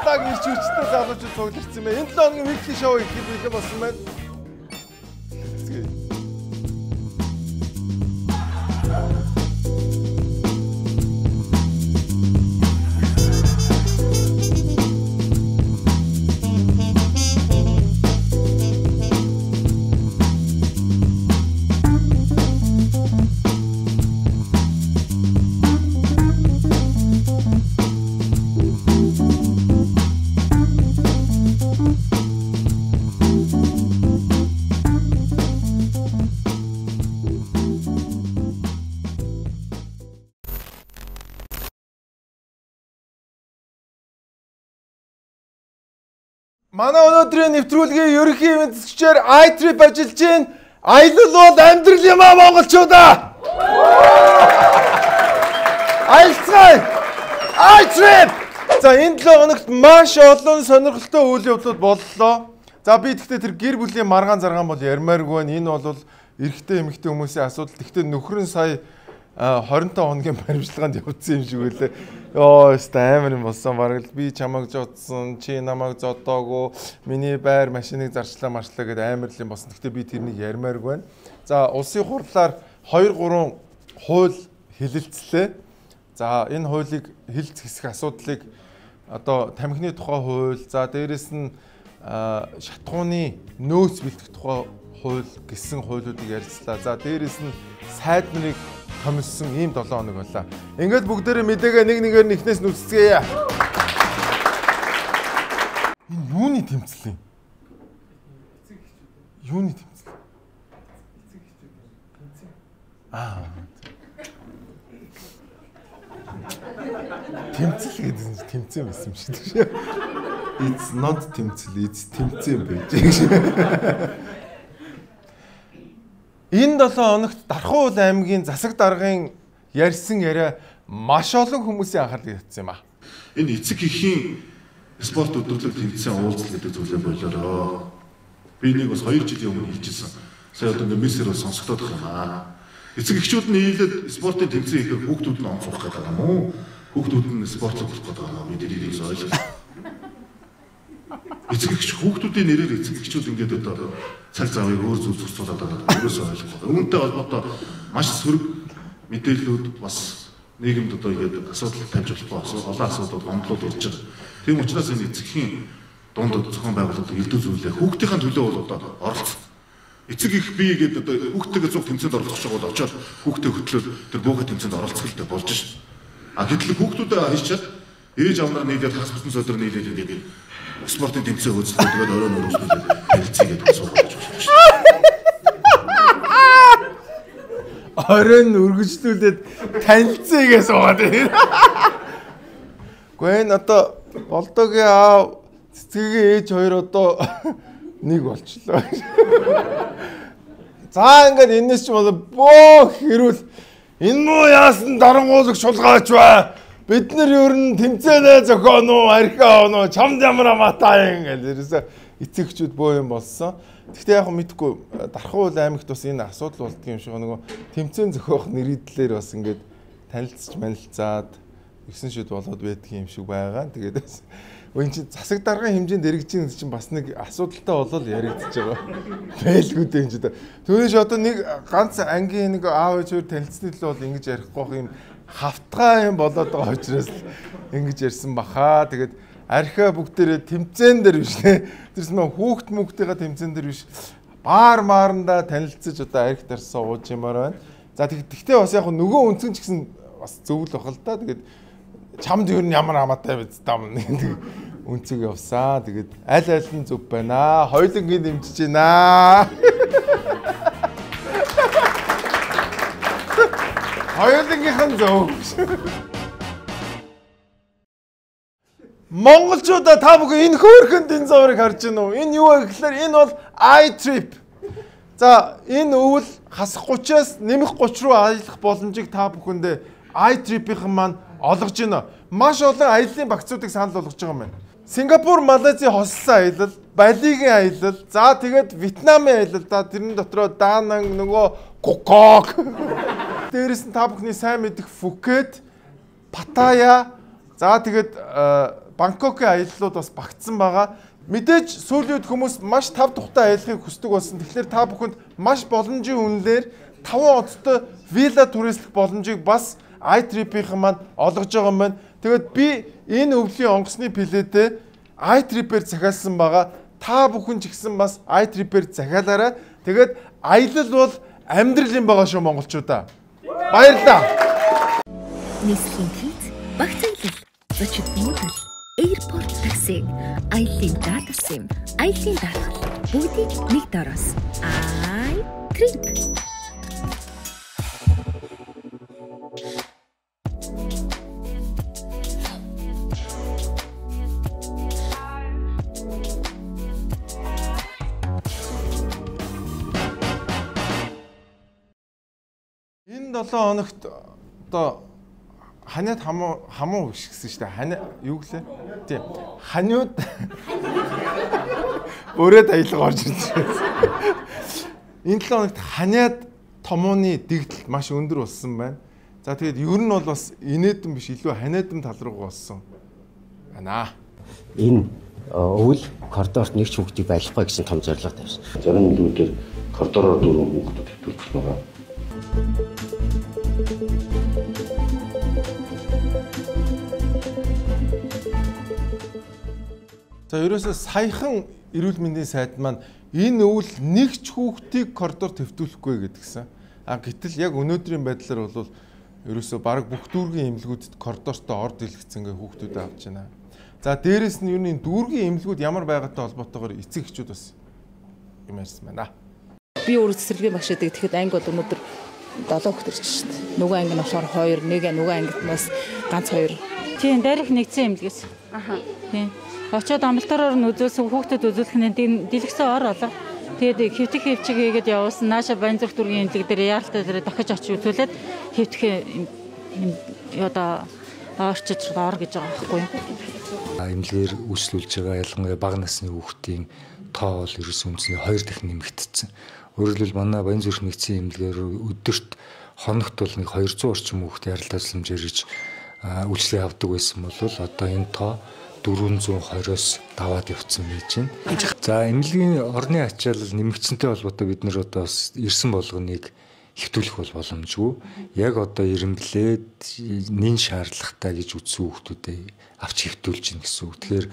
Лаг ирч хүчтэй залуучууд цугларсан байна. Энэ 7 хоногийн weekly show ихэд бэлэн болсон байна. Манай өнөөдрийн нэвтрүүлгийн ерөнхий ивент засагчаар iTrip ажиллаж байна. Аялал бол амьдрал юм аа монголчуудаа. Аялцгаая. iTrip. За энэ 7 хоногт маш олон сонирхолтой үйл явдлууд боллоо. За би тэгтээ тэр гэр бүлийн маргаан заргаан бол ярмааргүй байна. Энэ бол эрэгтэй эмэгтэй хүмүүсийн асуудал. Тэгтээ нөхөр нь сая 25 хоногийн баримтлаганд явцсан юм шиг үлээ. Йоо, өстой амар юм болсон. Бараг л би чамайг зодсон, чи намайг зодоогүй, миний байр машиныг зарчлаа марчлаа гэдээ амар л юм болсон. Гэхдээ би тэрнийг ярмааргүй байна. За, улсын хурлаар 2 3 хууль хэлэлцлээ. За, энэ хуулийг хэлц хэсэх асуудлыг одоо тамхины тухай хууль, за дээрэс нь шатхууны нөөц бэлтгэх тухай хууль гэсэн хуулиудыг ярилцлаа. За, дээрэс нь сайд нарыг томилсон ийм 7 хоног боллаа. Ингээд бүгдээрээ мэдээгээ нэг нэгээр нь эхнээс нь үзцгээе. Энэ юуны тэмцэл юм? Юуны тэмцэл? Аа. Тэмцэл гэдэг нь тэмцээн байсан юм шиг тийм. It's not тэмцэл, it's тэмцээн байж. Энэ 7 хоногт Дархуул аймгийн засаг даргын ярьсан яриа маш олон хүмүүсийн анхаарлыг татсан юм а. Энэ эцэг эхийн спорт өдөрлөг тэмцээн уулзал гэдэг зүйлээ болоороо. Би энийг бас 2 жилийн өмнө хэлжсэн. Сая одоо ингээ мессер бас сонсогдоод байгаа юм аа. Эцэг эхчүүд нь нийлээд спортын тэмцээн хийхээр хүүхдүүд нь онцлох гэдэг юм уу? Хүүхдүүд нь спортлох болох гэдэг юм уу? Би тэрийг ойлгосон. Эцэг эхч хүүхдүүдийн нэрээр эцэг эхчүүд ингээд одоо цаг завыг өөр зүйл зурцуулаад байгаа ерөөсөө ойлгохгүй. Үүнтэй холбоотой маш сөрөг мэдээллүүд бас нийгэмд одоо ингээд асуудал тавьж болохгүй олон асуудлууд гомдлууд ирж байгаа. Тийм учраас энэ эцэг эхийн дунд зохион байгуулалт элдв зүйлээ хүүхдийн төлөө бол одоо оролцсон. Эцэг их бие гэдэг одоо хүүхдтэйгээ цуг тэмцээнд оролцох шиг бол очиод хүүхдээ хөтлөөд тэр бөөхө тэмцээнд оролцох л болж шин. А гэтэл хүүхдүүдээ хийчихэд ээж аав нар нийлээд хас бүтэн содор нийлээд ингээд спортын тэмцээн хөөцлөө тэгээд орой нөрөөсгөлээд танилцъя гэдэг суугаад байна шүү дээ. Оройн өргөжлүүлээд танилцъя гэж суугаад байна. Гэхдээ энэ одоо Болдогийн аав цэцгийн ээж хоёр одоо нэг болчлоо. За ингээд энэс ч болоо бөөх хэрүүл энэ муу яасан дарангуулагч шулгаач бай. Бид нар ер нь тэмцээнээ зохион уу, архиа уу, чамд ямар хамаатай юм гэл ерөөсөө эцэгчүүд бөө юм болсон. Гэхдээ яг мэдгүй Дархуул аймагт бас энэ асуудал болдго юм шиг нөгөө тэмцээн зохиох нэрийдлэр бас ингээд танилцж манилцаад өгсөн шид болоод байдг юм шиг байгаа. Тэгээд бас энэ чинь засаг даргын хэмжээнд эргэж байгаа чинь бас нэг асуудалтай болол яригдчихэж байгаа. Байлгүй дээ энэ чинь. Түүнээс одоо нэг ганц ангийн нэг аав ээж хоёр танилцсны төлөө бол ингэж ярихгүй байх юм хавтгай юм болоод байгаа учраас ингэж ярьсан баха. Тэгээд архиа бүгдээрээ тэмцээн дээр биш нэ. Тэрс мөн хүүхд мөхтэйгээ тэмцээн дээр биш. Баар маарандаа танилцаж одоо арх дарсан ууж юмар байна. За тэгтээ бас яг нөгөө үнцэн ч гэсэн бас зөв л бах л да. Тэгээд чамд ер нь ямар хамаатай биз дам нэг үнцэг явсан. Тэгээд аль аль нь зөв байна. Хоёулангийн дэмжиж байна. Хоёулангийнх нь зөв. Монголчуудаа та бүхэн энэ хөөрхөн динозаврыг харж байна уу? Энэ юу вэ гэхээр энэ бол iTrip. За энэ өвөл хасах 30-аас нэмэх 30 руу аялах боломжийг та бүхэндээ iTrip-ийнхэн маань олгож байна. Маш олон аяллаа багцуудыг санал болгож байгаа юм байна. Сингапур, Малайзийн хосолсон аялал, Балигийн аялал, за тэгээд Вьетнамын аялал, за тэрэн дотроо Дананг, нөгөө Кокок. Дээрээс нь та бүхний сайн мэдэх Фүкет, Паттайя, за тэгээд Бангкокийн аяллууд бас багтсан байгаа. Мэдээж сүүлийн үед хүмүүс маш тав тухтай аялахыг хүсдэг болсон. Тэгэхээр та бүхэнд маш боломжийн үнэлээр 5 одтой вилла түрээслэх боломжийг бас iTrip-ийн маань олгож байгаа юм байна. Тэгээд би энэ өвлийн онгоцны билетээ iTrip-ээр захиалсан байгаа. Та бүхэн ч гэсэн бас iTrip-ээр захиалаарай. Тэгээд аялал бол амьдрал юм байгаа шүү монголчуудаа. Баярлалаа. Нислэгийн хийц, багц аялал, зочид буудал, Airport такси, аяллаа даалгавсан, аяллаа даалгавал бүгдийг нэг дороос. iTrip. Энэ 7 хоногт одоо ханиад хамуу биш гэсэн шүү дээ. Хани юу гэлээ? Тийм. Ханиуд өрөөд аялга орж ирсэн. Энэ 7 хоногт ханиад томооны дэгдэлт маш өндөр болсон байна. За тэгээд ер нь бол бас инээдэн биш илүү ханиадам тал руу болсон байна. Энэ өвөл коридорт нэг ч хүүхдийг байлгахгүй гэсэн том зорилго тавьсан. Зарим нөлөөдөр коридороор дөрвөн хүүхдүүд хэвтүүлсэн байгаа. За ерөөсөө саяхан эрүүл мэндийн сайд маань энэ өвөл нэг ч хүүхдийг коридор хэвтүүлэхгүй гэдгсэн. А гэтэл яг өнөөдрийн байдлаар бол ерөөсөө бараг бүх дүүргийн эмнэлгүүдэд коридортой ор дэлгэцэн гэ хүүхдүүдээ авч байна. За дээрэс нь юуны дүүргийн эмнэлгүүд ямар байгаатай холбоотойгоор эцэг эхчүүд бас юм ярьсан байна. Би өөрөө цэцэрлэгийн багш гэдэг. Тэгэхэд анги бол өнөөдөр 7 хүүхэд ирж шít. Нөгөө анги нь болохоор 2, нэг нөгөө ангид нь бас ганц 2. Тийм, дайрах нэгдсэн эмнэлгээс. Аха. Тийм. Очоод амлалтаараар нь үзүүлсэн хүүхдэд үзүүлэх нь дэлгэсэн ор олго. Тэгээд хэвтэх хэвчиг хийгээд явуулсан. Нааша Баянзүрх дүүргийн эмнэлэг дээр яаралтай дээр дахиж очиж үзүүлээд хэвтэх одоо орчиж ор гэж байгаа байхгүй юу? Эмнэлгээр үйлчлүүлж байгаа ялангуяа бага насны хүүхдийн тоо бол ерөөсөн үндэсний 2 дахин нэмэгдсэн. Өөрөөр хэлбэл манай Баянзүрх нэгдсэн эмнэлгээр өдөрт хоногт бол нэг 200 орчим хүүхд яралтай тусламжаар ирж үйлчлэг авдаг байсан бол одоо энэ тоо 420-оос даваад явцсан байж байна. За эмнэлгийн орны ачаалал нэмэгдсэнтэй холбоотой бид нар одоо бас ирсэн болгоныг хэвтүүлэх бол боломжгүй. Яг одоо ирэмблээд нэн шаардлагатай гэж үзсэн хүүхдүүдээ авч хэвтүүлж гин гэсэн үг. Тэгэхээр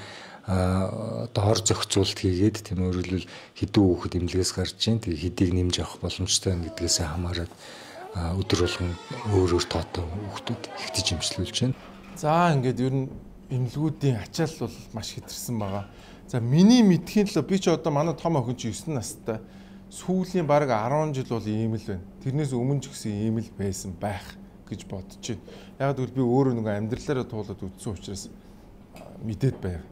одоо ор зохицуулалт хийгээд тийм өөрөөр хэлбэл хэдэн хүүхэд эмнэлгээс гарч ийн тэгээ хэдийг нэмж авах боломжтой байна гэдгээсээ хамаарат өдөр болгон өөр өөр тоотой хүүхдүүд хэвтэж эмчлүүлж байна. За ингээд ер нь эмнэлгүүдийн ачаал бол маш хэтэрсэн байгаа. За миний мэдхийн төлөө би ч одоо манай том охин чи 9 настай. Сүүлийн бараг 10 жил бол ийм л байна. Тэрнээс өмнө ч гэсэн ийм л байсан байх гэж бодож байна. Яг гэвэл би өөрөө нэг амьдралаараа туулаад үтсэн учраас мэдээд байв.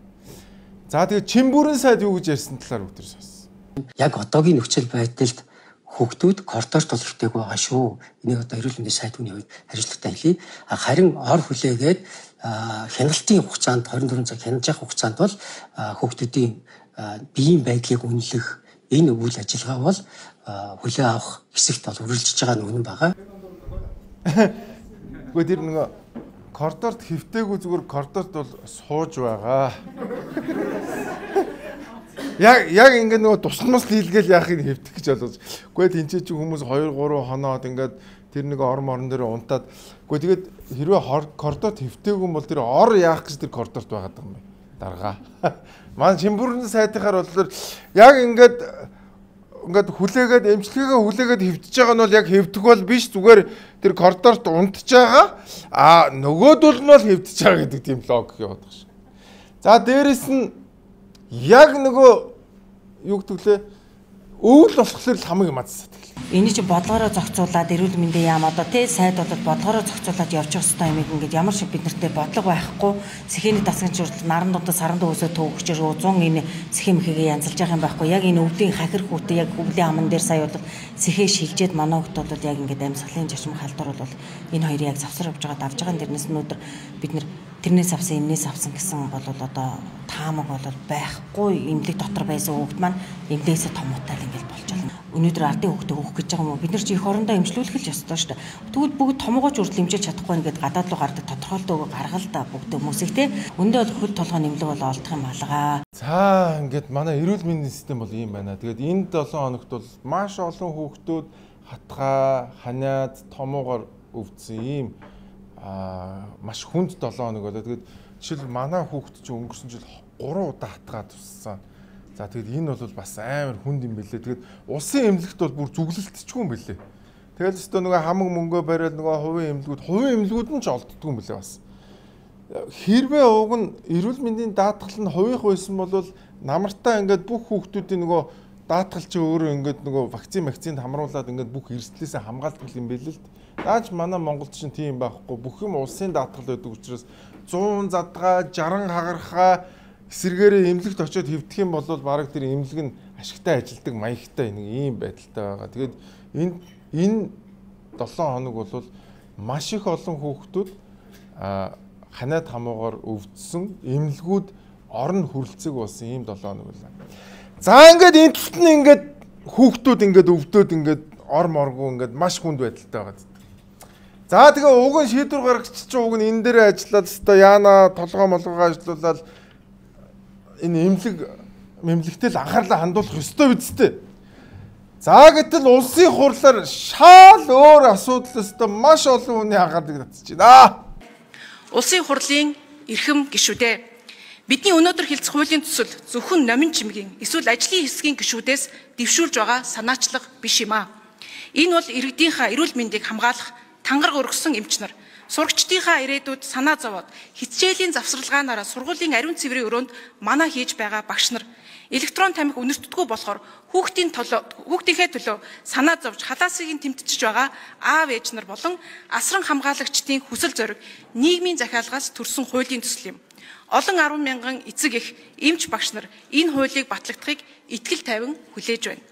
За тэгээд Чимбүрэн сайд юу гэж ярьсан талаар бүгд сонссон. Яг одоогийн нөхцөл байдалд хүүхдүүд коридорт бол хэвтээгүй байгаа шүү. Энийг одоо эрүүл мэндийн сайд хүний хувьд хариуцлагатай хэлье. Харин ор хүлээгээд хяналтын хугацаанд 24 цаг хянаж явах хугацаанд бол хүүхдүүдийн биеийн байдлыг үнэлэх энэ үйл ажиллагаа бол хүлээ авах хэсэгт бол үргэлжлэж байгаа нь үнэн байгаа. Гэхдээ тэр нөгөө коридорт хэвтээгүй зүгээр коридорт бол сууж байгаа. Яг ингээд нөгөө тусламс хийлгээл яахыг хэвтэх гэж ойлгож. Үгүй тэнцээ чи хүмүүс 2 3 хоноод ингээд тэр нэг ор морон дээр унтаад. Үгүй тэгээд хэрвээ коридорт хэвтээгүй бол тэр ор яах гэж тэр коридорт байгаад байгаа юм бэ? Даргаа. Маань Чимбүрэн сайдынхаар бол яг ингээд хүлээгээд эмчилгээгээ хүлээгээд хэвтэж байгаа нь бол яг хэвтэх бол биш зүгээр тэр коридорт унтж байгаа. А нөгөөдөл нь бол хэвтэж байгаа гэдэг тийм логик яваад байгаа шээ. За дээрэс нь яг нөгөө юу гэдэг лээ өвөл болохоор л хамаг мазсаад тэглээ. Эний чи бодлогороо зохицуулаад эрүүл мэндийн яам одоо тий сайд бол бодлогороо зохицуулаад явчих хэвээр юм ингээд ямар шиг бид нартэй бодлого байхгүй сэхэний дасган чурл наран дундаа саран дөөсөө төвөгчөр 100 энэ сэхэ мэхэгээ янзалж байгаа юм байхгүй. Яг энэ өвлийн хахир хүүтэй яг өвлийн аман дээр сая бол сэхэ шилжээд манай хүүхд бол яг ингээд амьсгалын зарчим халдвар бол энэ хоёрыг яг завсар явж байгаа давж байгаа дэрнээс өнөөдөр бид нар Тэрнээс авсан, энээс авсан гэсэн бол одоо таамаг бол байхгүй. Эмнэлэг дотор байсан хүүхд маань эмнэлгээсээ томуутай л ингээл болж байна. Өнөөдөр ардын хүүхдээ хөөх гэж байгаа юм уу? Бид нар чи эх орондоо эмчлүүлэх л ёстой шүү дээ. Тэгвэл бүгд томоогооч хүртэл эмчилж чадахгүй ингээд гадаад руу гардаг тодорхойлолтоо гаргал та бүгд хүмүүсийг те. Өндөө бол хөл толгой нэмлэг бол олдох юм алгаа. За ингээд манай эрүүл мэндийн систем бол ийм байна. Тэгээд энэ 7 хоногт бол маш олон хүүхдүүд хатгаа, ханиад, томоогоор өвдсөн ийм маш хүнд 7 хоног болоо. Тэгээд жишээл манай хүүхд чинь өнгөрсөн жил 3 удаа хатгаа туссан. За тэгээд энэ бол бас амар хүнд юм бэлээ. Тэгээд улсын эмнэлэгт бол бүр зүглэлтчгүй юм бэлээ. Тэгэл өстөө нөгөө хамаг мөнгөө бариад нөгөө хувийн эмнэлгүүд нь ч олддгүй юм бэлээ бас. Хэрвээ уг нь эрүүл мэндийн даатгал нь хувийнх байсан бол намартаа ингээд бүх хүүхдүүдийн нөгөө даатгал чи өөрөө ингээд нөгөө вакцинд хамруулад ингээд бүх эрсдлээсээ хамгаалдаг юм бэлээ л. Дааж манай Монголд чинь тийм байхгүй. Бүх юм улсын даатгал байдаг учраас 100 задгаа, 60 хагархаа эсэргээрээ эмнэлэгт очиод хэвдэх юм бол бараг тэр эмнэлэг нь ашигтай ажилдаг маягтай нэг ийм байдалтай байгаа. Тэгээд энэ 7 хоног бол маш их олон хүүхдүүд ханиад хамуугаар өвдсөн, эмнэлгүүд орон хүрэлцэг болсон ийм 7 хоног байлаа. За ингээд энэ талд нь ингээд хүүхдүүд ингээд өвдөөд ингээд ор моргуу ингээд маш хүнд байдалтай байгаа. За тэгээ уг нь шийдвэр гаргач чинь уг нь энэ дээр ажиллаад өстой яана толгой молгоо ажиллуулаад энэ эмнэлэгтэй л анхаарлаа хандуулах ёстой биз дээ. За гэтэл улсын хурлаар шал өөр асуудал өстой маш олон хүний анхаарлыг татчих байна. Улсын хурлын эрхэм гишүүдээ. Бидний өнөөдөр хэлцэх хуулийн төсөл зөвхөн номин чимгийн эсвэл ажлын хэсгийн гишүүдээс дэвшүүлж байгаа санаачлага биш юм аа. Энэ бол иргэдийнхаа эрүүл мэндийг хамгаалах тангараг өргөсөн эмч нар, сурагчдынхаа ирээдүйд санаа зовоод хичээлийн завсарлагаанаараа сургуулийн ариун цэврийн өрөөнд манаа хийж байгаа багш нар, электрон тамхи үнэртдэггүй болохоор хүүхдийнхээ төлөө санаа зовж халаасыг нь тэмтчиж байгаа аав ээж нар болон асран хамгаалагчдын хүсэл зориг нийгмийн захиалгаас төрсэн хуулийн төсөл юм. Олон 10 мянган эцэг эх, эмч багш нар энэ хуулийг батлагдахыг итгэл тавин хүлээж байна.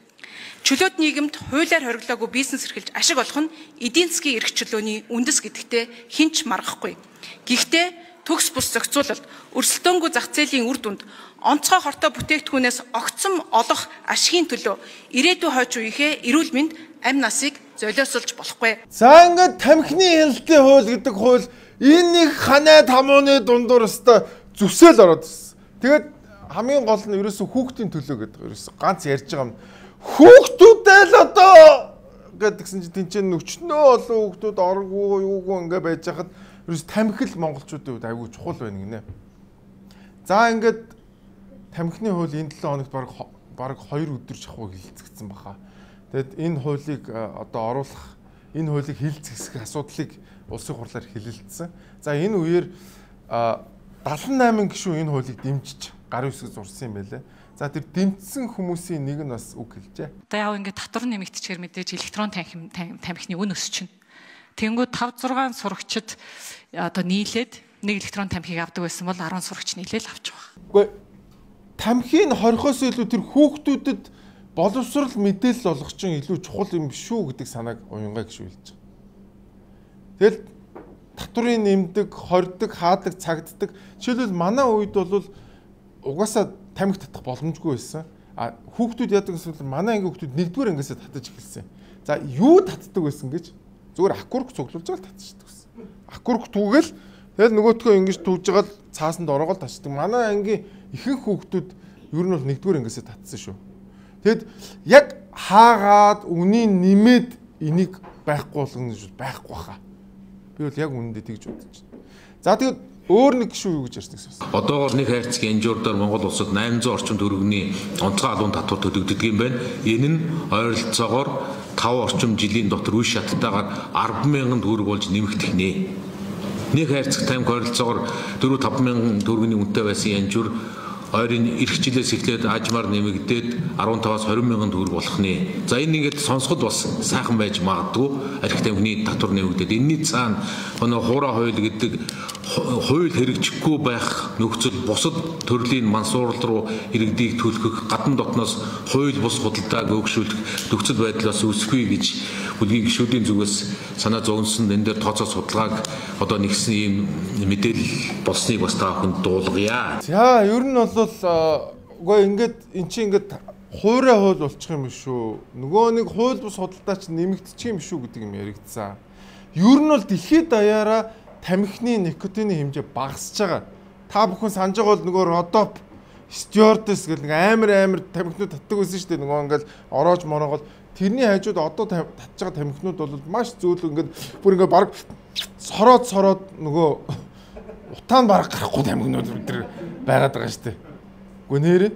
Чөлөөт нийгэмд хуулиар хориглоогүй бизнес эрхэлж ашиг олох нь эдийн засгийн эрх чөлөөний үндэс гэдэгтээ хэн ч маргахгүй. Гэхдээ төгс бус зохицуулалт, өрсөлдөөнгүй зах зээлийн үр дүнд онцгой хортой бүтээгдэхүүнээс огцом олох ашигын төлөө ирээдүйн хойч үеийнхээ эрүүл мэнд амь насыг золиослж болохгүй. За ингээд тамхины хяналтын хууль гэдэг хууль энэ нэг ханаа тамууны дундуур өстой зүсэл ороод ирсэн. Тэгээд хамгийн гол нь ерөөсө хүүхдийн төлөө гэдэг ерөөсө ганц ярьж байгаа юм. Хүүхдүүдээ л одоо гэдгсэн чинь тэнцэн өчнөө олон хүүхдүүд оргуу юугүй ингээ байж хахад ерөөс тамхил монголчуудын хувьд айгүй чухал байна гинэ. За ингээд тамхины хууль энэ 7 хоногт бараг 2 өдөр шахуу хилцэгдсэн баха. Тэгэд энэ хуулийг одоо оруулах, энэ хуулийг хилцэх асуудлыг улсын хурлаар хилэлцсэн. За энэ үеэр 78 гишүүн энэ хуулийг дэмжиж гарын үсэг зурсан юм байлээ. За тэр дэмжсэн хүмүүсийн нэг нь бас үг хэлжээ. Одоо яав ингээд татвар нэмэгдчихээр мэдээж электрон тамхины үн өсчихнө. Тэнгүүд 5 6 сурагчид одоо нийлээд нэг электрон тамхиг авдаг байсан бол 10 сурагч нийлээл авч байгаа. Үгүй тамхиг хорихоос илүү тэр хүүхдүүдэд боловсрал мэдээлэл олгох чинь илүү чухал юм биш үү гэдэг санааг уянгаа гişүүлж байгаа. Тэгэл татврын нэмдэг, хордог, хаадаг, цагддаг. Жишээлбэл манай үед бол угаасаа тамхи татах боломжгүй байсан. А хүүхдүүд яадаг гэсэн манай ангийн хүүхдүүд нэгдүгээр ангиасаа татаж эхэлсэн. За юу татдаг байсан гэж зүгээр аккурк цуглуулж байгаа л татчихдаг гэсэн. Аккурк түүгээл тэгэл нөгөөтгөө ингэж түүж байгаа л цаасанд ороогоол татчихдаг. Манай ангийн ихэнх хүүхдүүд ер нь бол нэгдүгээр ангиасаа татсан шүү. Тэгэд яг хаагаад үнийг нэмээд энийг байхгүй болгоно гэж байхгүй хаа. Би бол яг үнэндээ тэгж бодож байна. За тэгэд өөр нэг гишүүн юу гэж ярьсан гэсэн. Одоогоор нэг хайрцаг янжуурдаар Монгол улсад 800 орчим төгрөгийн онцгой алуун татвар төлөгддөг юм байна. Энэ нь ойролцоогоор 5 орчим жилийн дотор үе шаттайгаар 10,000 төгрөг болж нэмэгдэх нэ. Нэг хайрцаг тамхи ойролцоогоор 4-5 мянган төгрөгийн үнэтэй байсан янжуур ойрын эх жилээс эхлээд ажмаар нэмэгдээд 15-аас 20 мянган төгрөг болох нэ. За энэ ингээд сонсоход бас сайхан байж магадгүй арх тамхины татвар нэмэгдээд энэний цаана нөгөө хуурай хууль гэдэг хууль хэрэгжихгүй байх нөхцөл бусад төрлийн мансуурлал руу иргэдийг түлхэх, гадна дотноос хууль бус худалдааг өөгшүүлэх нөхцөл байдлаас үүсэхгүй гэж бүлгийн гишүүдийн зүгээс санаа зовнсон. Энэ дээр тооцоо судалгааг одоо нэгсэн ийм мэдээлэл болсныг бас та бүхэнд дуулгая. За, ер нь бол үгүй ингээд эн чинь ингээд хуурай хууль болчих юм шүү. Нөгөө нэг хууль бус худалдаа чинь нэмэгдчих юм шүү гэдэг юм яригдсан. Ер нь бол дэлхийд даяараа тамхины никотины хэмжээ багасж байгаа. Та бүхэн санаж байгаа бол нөгөө Родоп, Стюардесс гэл нэг амар тамхинууд татдаг байсан шүү дээ. Нөгөө ингээл ороож мороогоол тэрний хажууд одоо татж байгаа тамхинууд бол маш зөөл ингээд бүр ингээд баг сороод нөгөө утаан баг гарахгүй тамхинууд бид нар байгаад байгаа шүү дээ. Үгүй нэрээ.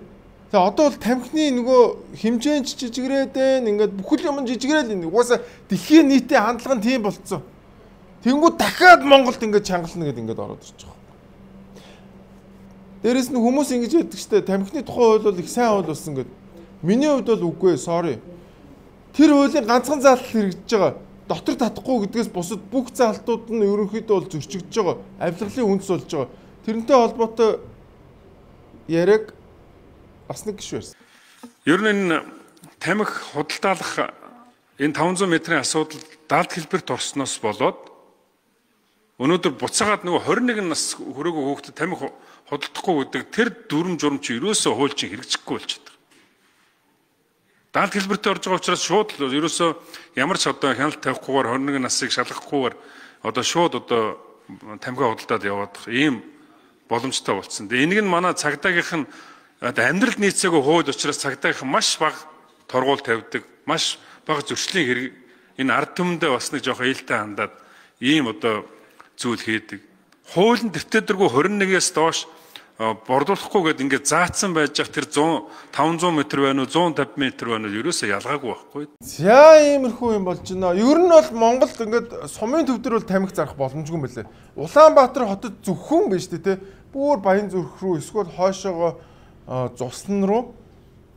Тэгээ одоо бол тамхины нөгөө хэмжээнд жижигрээд байна. Ингээд бүхэл юм жижигрээл байна. Угаасаа дэлхийн нийтийн хандлага нь тийм болцсон. Тэнгүүд дахиад Монголд ингээд чангална гэд ингээд ороод ирж байгаа. Дээрээс нь хүмүүс ингэж ярьдаг штэ, тамхины тухай хууль бол их сайн хууль болсон гэд. Миний хувьд бол үгүй, sorry. Тэр хуулийн ганцхан заалтал хэрэгжиж байгаа. Дотор татахгүй гэдгээс бусад бүх заалтууд нь ерөнхийдөө бол зөрчигдөж байгаа. Авилгалын үндэс болж байгаа. Тэрнтэй холбоотой яриаг бас нэг гишүүн ярьсан. Ер нь энэ тамхи худалдаалах энэ 500 метрийн асуудал далд хэлбэрт орсноос болоод өнөөдөр буцаагаад нөгөө 21 нас хүрээгүй хүүхдэд тамхи худалдахгүй гэдэг тэр дүрм журм чи ерөөсөө хууль чинь хэрэгжихгүй болчиход байгаа. Далд хэлбэрт орж байгаа учраас шууд ерөөсөө ямар ч одоо хяналт тавихгүйгээр 21 насыг шалгахгүйгээр одоо шууд одоо тамхи худалдаад яваад ийм боломжтой болсон. Тэгээ энийг нь манай цагдаагийнх нь амьдрал нийцээгүй хууль учраас цагдаагийнх маш бага торгуул тавьдаг, маш бага зөрчлийн хэрэг энэ ард түмэндээ бас нэг жоохон ээлтэй хандаад ийм одоо зүйл хийдэг. Хууль нь дэвтэрдэргүй 21-ээс доош бордуулахгүй гэдээ ингээд заацсан байж ах тэр 100 500 м байна уу 150 м байна уу ерөөсөө ялгаагүй байхгүй. За, иймэрхүү юм болж байна. Ер нь бол Монголд ингээд сумын төв дээр бол тамхи зарах боломжгүй юм билээ. Улаанбаатар хотод зөвхөн биш үү те. Бүр Баян зүрх рүү эсвэл хойшоогоо зуслан руу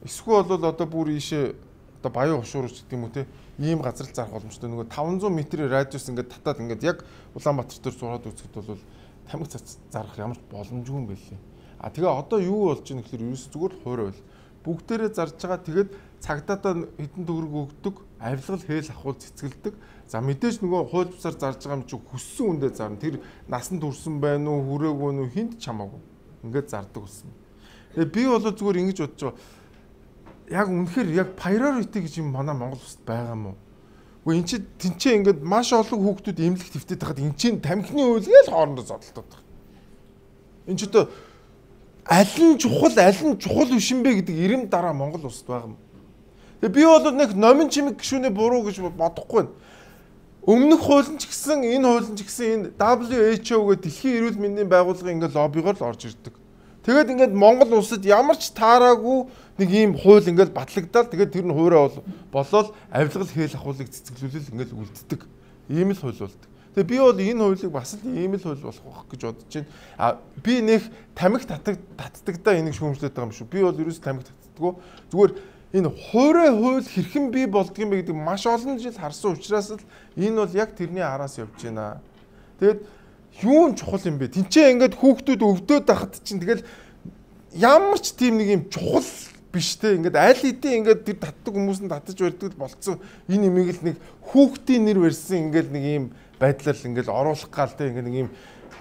эсвэл бол одоо бүр ийшээ одоо Баян хушуур ч гэдэг юм уу те. Ийм газар л зарах боломжтой. Нөгөө 500 метрийн радиус ингээд татаад ингээд яг Улаанбаатар дээр зураад үзэхэд бол тамхи зарах ямар ч боломжгүй юм байлээ. А тэгээ одоо юу болж байгаа гэхээр ерөөс зүгээр л хуурай байл. Бүгдээрээ зарж байгаа. Тэгээд цагдаадаа хэдэн төгрөг өгдөг, авилгал хээл ахуул цэцгэлдэг. За мэдээж нөгөө хууль бусаар зарж байгаа юм чи хүссэн үндэ зарна. Тэр насанд хүрсэн байна уу, хүрээгүй нү хинт ч хамаагүй. Ингээд зардаг болсон. Тэгээ би бол зүгээр ингэж бодож байгаа. Яг үнэхээр яг priority гэж юм манай Монгол улсад байгаа юм уу? Үгүй эн чи тэнцээ ингээд маш олон хүүхдүүд эмнэлэгт хэвтээд байхад эн чинь тамхины үйлгээл хоорондоо зодолдоод байгаа. Эн чи одоо аль нь чухал биш юм бэ гэдэг ирэм дараа Монгол улсад байгаа юм. Тэгээ би бол нэг номин чимэг гишүүний буруу гэж бодохгүй байна. Өмнөх хууль нь ч гэсэн энэ хууль нь ч гэсэн энэ WHO гэдэг дэлхийн эрүүл мэндийн байгууллагын ингээд лоббигоор л орж ирдэг. Тэгээд ингээд Монгол улсад ямар ч таараагүй нэг ийм хууль ингээд батлагдаад тэгээд тэр нь хуурай болоод авилгал хээл ахуулыг цэцгэлүүлэл ингээд үлддэг. Ийм л хууль болдог. Тэгээд би бол энэ хуулийг бас л ийм л хууль болох байх гэж бодож байна. А би нэх тамхи татдагдаа энийг шүүмжлээд байгаа юм шүү. Би бол ерөөс тамхи татдаггүй. Зүгээр энэ хуурай хууль хэрхэн бий болдго юм бэ гэдэг маш олон жил харсан учраас л энэ бол яг тэрний араас явж байна. Тэгээд юу нь чухал юм бэ? Тинчээ ингээд хүүхдүүд өвдөөд байхад чинь тэгэл ямар ч тийм нэг юм чухал биш те. Ингээд аль хэдийн ингээд тэр татдаг хүмүүс нь татаж барьдаг л болцсон. Энэ имийг л нэг хүүхдийн нэр барьсан ингээд нэг юм байдлаар л ингээд оруулах гал те. Ингээд нэг юм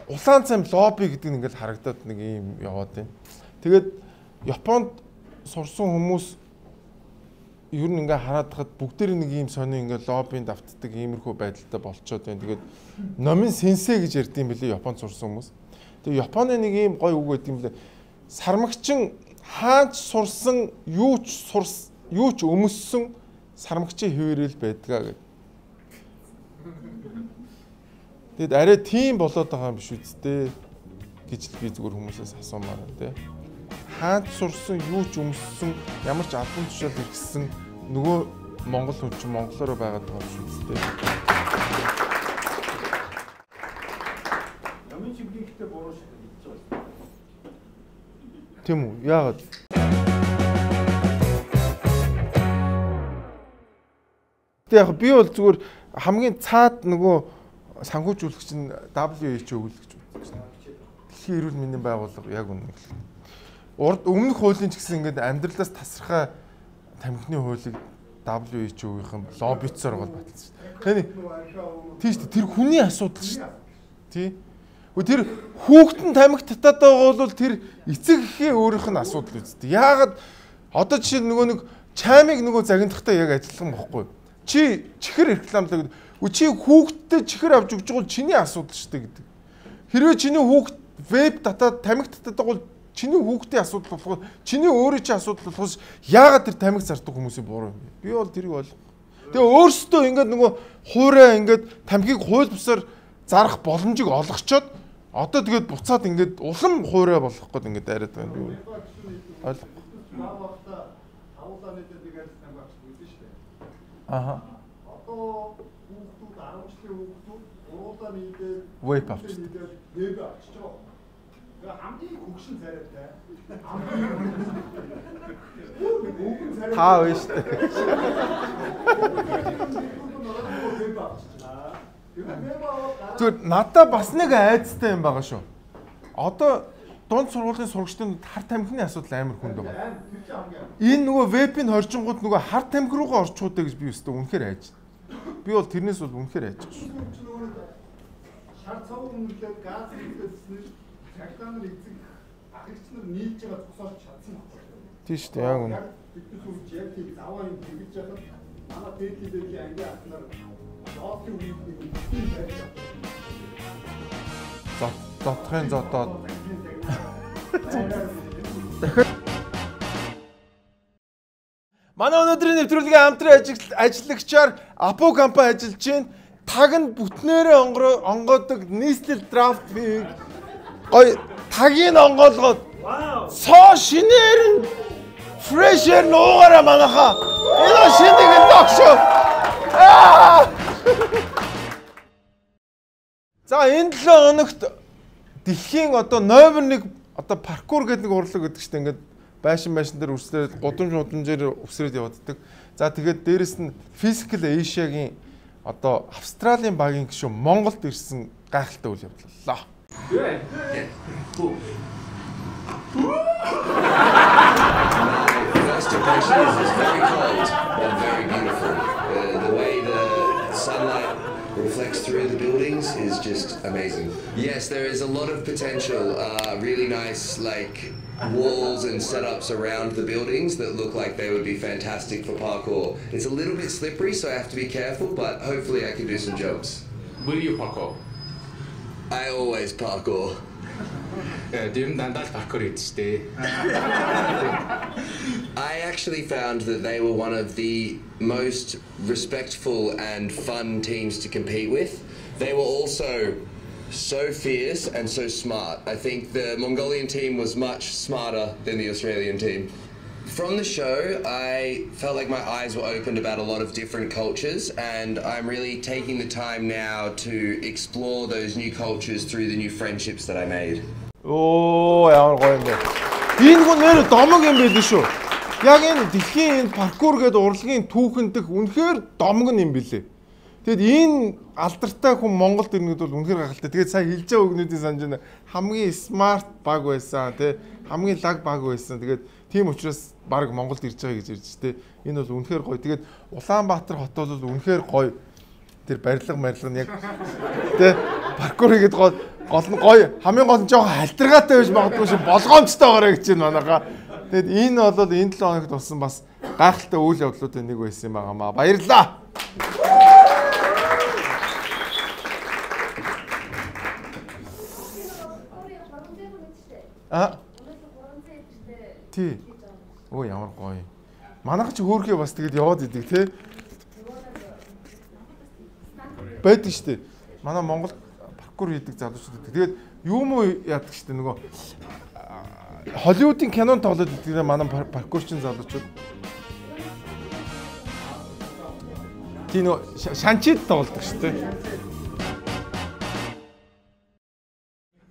улаан цайм лобби гэдэг нь ингээд харагдаад нэг юм яваад байна. Тэгээд Японд сурсан хүмүүс ер нь ингээ хараад хахад бүгдээр нэг ийм сони ингээ лоббинд автдаг иймэрхүү байдалтай болцоод байна. Тэгээд номын сенсей гэж ярьд юм билээ Японд сурсан хүмүүс. Тэгээд Японы нэг ийм гоё үг байд юм билээ. Сармагчин хаач сурсан, юу ч өмссөн сармагчийн хэвээрэл байдгаа гэд. Тэгэд арай тийм болоод байгаа юм биш үсттэй гэж л би зүгээр хүмүүсээс асуумаар байна те. Хаач сурсан, юу ч өмссөн, ямар ч албан тушаал хэрэгссэн нөгөө монгол хүн чинь монголоор байгаад байгаа юм шүү дээ. Номын чимгийгтэй буруу шиг хэлж байгаа юм. Тийм үү? Яагаад? Тэг яг би бол зүгээр хамгийн цаад нөгөө санхүүжүүлэгч нь WHO л гэж бодож байна. Дэлхийн эрүүл мэндийн байгууллага яг үнэ хэлдэг. Урд өмнөх хуулийн ч гэсэн ингээд амьдралаас тасархай тамхины хуулийг WHO-ийн лоббицоор гол баталсан шүү дээ. Тийм шүү дээ. Тэр хүний асуудал шүү дээ. Тий. Тэр хүүхэд нь тамхи татаад байгаа бол тэр эцэг эхийн өөрийнх нь асуудал үсттэй. Яагаад одоо жишээ нь нөгөө нэг чаймыг нөгөө загнахдаа яг адилхан бохгүй. Чи чихэр рекламлаа гэдэг. Чи хүүхэдтэй чихэр авч өгч байгаа бол чиний асуудал шүү дээ гэдэг. Хэрвээ чиний хүүхэд веб татаад тамхи татаад байгаа бол чиний хүүхдийн асуудал болохгүй, чиний өөрийн чинь асуудал болохоос яагаад тэр тамхи зардаг хүмүүсийн буруу юм бэ? Би бол тэрийг ойлгохгүй. Тэгээ өөрсдөө ингээд нөгөө хуурай ингээд тамхиг хууль бусаар зарах боломжийг олгочоод одоо тэгээд буцаад ингээд улам хуурай болох гээд ингээд дайраад байна. Би ойлгохгүй. Аха. Одоо хүүхдүүд 10 жилийн хүүхдүүд уруулаа нийлээд вейп авчдаг. Вейп авчиж байгаа. Хамгийн хөгшин царайтай. Та вэ шүү дээ. Зүгээр надад бас нэг айцтай юм байгаа шүү. Одоо дунд сургуулийн сурагчдын хар тамхины асуудал амар хүнд байгаа. Энэ нөгөө веб-ийн хоржингууд нөгөө хар тамхи руугаа орчихоо гэж би өстө үнэхээр айж. Би бол тэрнээс бол үнэхээр айж байгаа шүү. Шар цав үнэрлээд газ хэрэглэсэн цагдаа нар эцэг ахигч нар нийлж байгаа зогсоож чадсан байхгүй. Тийм шүү дээ яг үнэ. Бид нар яг тийм заваа юм тэгж яхад манай дээдлийн ангийн ах нар зоотын үеийг нэг тийм барьж авсан. Зотхын зотоод дахиад манай өнөөдрийн нэвтрүүлгийн хамтран ажиллагчаар Апо компани ажиллаж байна. Таг нь бүтнээрээ онгоодог нийслэл драфт пивийг гой тагийг онгоолгоод цоо шинээр нь фрешэр нуугаараа манайхаа. Энэ шинийг нь догшоо. За энэ 7 хоногт дэлхийн одоо номер 1 одоо паркур гэдэг нэг урлаг гэдэг чинь ингээд байшин байшин дээр үрслээд гудамж гудамжээр үсрээд явагддаг. За тэгээд дээрэс нь Physical Asia-гийн одоо Австралийн багийн гишүүн Монголд ирсэн гайхалтай үйл явдал боллоо. My first impression is it's very cold but very beautiful. The way the sunlight reflects through the buildings is just amazing. Yes, there is a lot of potential. Really nice like walls and setups around the buildings that look like they would be fantastic for parkour. It's a little bit slippery, so I have to be careful, but hopefully I can do some jumps. Will you parkour? I always parkour. I actually found that they were one of the most respectful and fun teams to compete with. They were also so fierce and so smart. I think the Mongolian team was much smarter than the Australian team. From the show, I felt like my eyes were opened about a lot of different cultures, and I'm really taking the time now to explore those new cultures through the new friendships that I made. Оо ямар гоё юм бэ. Энэ хүн нэр домог юм байл шүү. Яг энэ дэлхийн энэ паркур гэдэг урлагийн түүхэн дэх үнэхээр домог юм билээ. Тэгэд энэ алдартай хүн Монголд ирнэ гэдэг бол үнэхээр гайхалтай. Тэгээд сая хэлж байгаа үгнүүдийн санаж байна. Хамгийн смарт баг байсан тий. Хамгийн лаг баг байсан. Тэгээд тийм учраас баг Монголд ирж байгаа гэж ирж тий. Энэ бол үнэхээр гоё. Тэгээд Улаанбаатар хот бол үнэхээр гоё. Тэр барилга марилга нь яг тий паркур хийгээд гол нь гоё. Хамгийн гол нь жоохон халтаргаатай байж магадгүй шиг болгоомжтойгоорой гэж байна манайхаа. Тэгэд энэ бол энэ 7 хоногт болсон бас гайхалтай үйл явдлуудын нэг байсан юм байгаамаа. Баярлалаа. А? Тий. Өө ямар гоё. Манайх ч хөөрхөө бас тэгэд яваад идэг тий. Байдаг штэ. Манай Монгол паркур хийдэг залуучууд байдаг. Тэгээд юм уу яадаг штэ нөгөө Холливуудын кинонд тоглоод идэг манай паркурчин залуучууд. Тий нөгөө шанчид тоглодог штэ.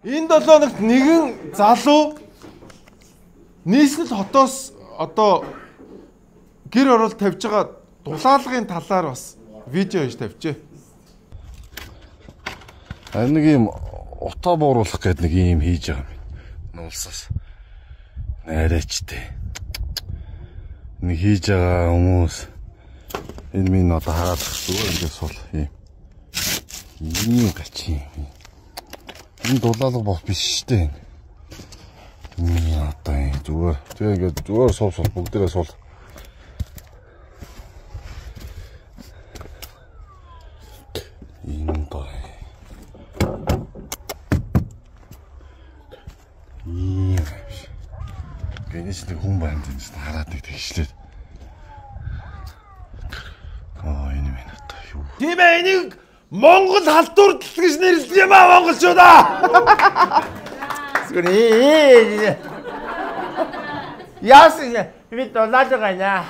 Энэ 7 хоногт нэгэн залуу нийслэл хотоос одоо гэр орол тавьж байгаа дулаалгын талаар бас видео хийж тавьжээ. Харин нэг юм Утаа бууруулах гээд нэг юм хийж байгаа юм. Энэ улсаас найраач те. Нэг хийж байгаа хүмүүс энэ минь одоо хараад зүгээр ингээд сул юм. Ийм гачин юм. Энэ дулаалга бос биш шүү дээ. Миний одоо юм зүгээр. Тэгээ ингээд зүгээр сул сул бүгдээрээ сул. Энэ доо. Ийм биш. Гэнэс нэг хүн байна тийм хараад нэг тэгшлээд. Аа энэ минь одоо юу. Тийм ээ, энийг Монгол халдвар гэж нэрлэдэг юм аа монголчуудаа. Зүгээр. Яасан би дулаалга байна.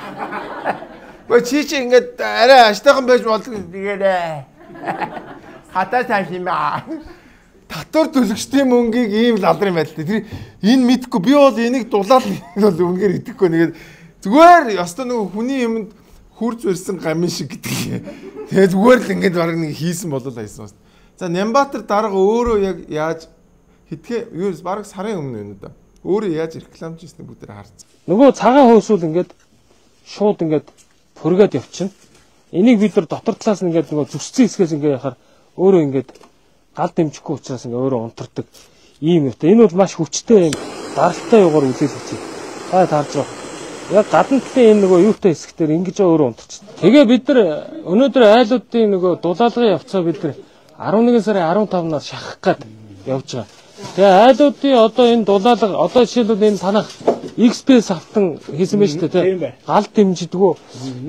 Гэхдээ чи чи ингээд арай аштайхан байж болдог тэгээрээ. Хатаа тааш юм аа. Татвар төлөгчдийн мөнгийг ийм лалрын байдалтай. Тэр энэ мэдхгүй би бол энийг дулаал бол үнэхээр идэхгүй нэгээд зүгээр ёстой нөгөө хүний юмд хурц барьсан гамын шиг гэдэг. Тэгээ зүгээр л ингээд бараг нэг хийсэн болол хайсан бас. За Нямбатар дарга өөрөө яг яаж хэдхээ юу бараг сарын өмнө юм да. Өөрөө яаж рекламж хийсэн бүгд харцсан. Нөгөө цагаан хөөсүүл ингээд шууд ингээд пүргээд явчихна. Энийг бид нар дотор талаас нь ингээд нөгөө зүсцэн хэсгээс ингээд яхаар өөрөө ингээд гал дэмжихгүй учраас ингээ өөрөө унтардаг ийм юм. Энэ бол маш хүчтэй юм даралтай юугаар үлээлгэж байна. Та таарж байгаа. Яг гадна талын энэ нөгөө юутай хэсэгтэр ингэж өөрөө унтарч. Тэгээ бид нар өнөөдөр айлуудын нөгөө дулаалгын явцаа бид нар 11 сарын 15-наас шахах гад явж байгаа. Тэгээ айлуудын одоо энэ дулаалга одоо жишээлбэл энэ танах XPS хавтан хийсэн байж тээ тийм гал дэмждэггүй.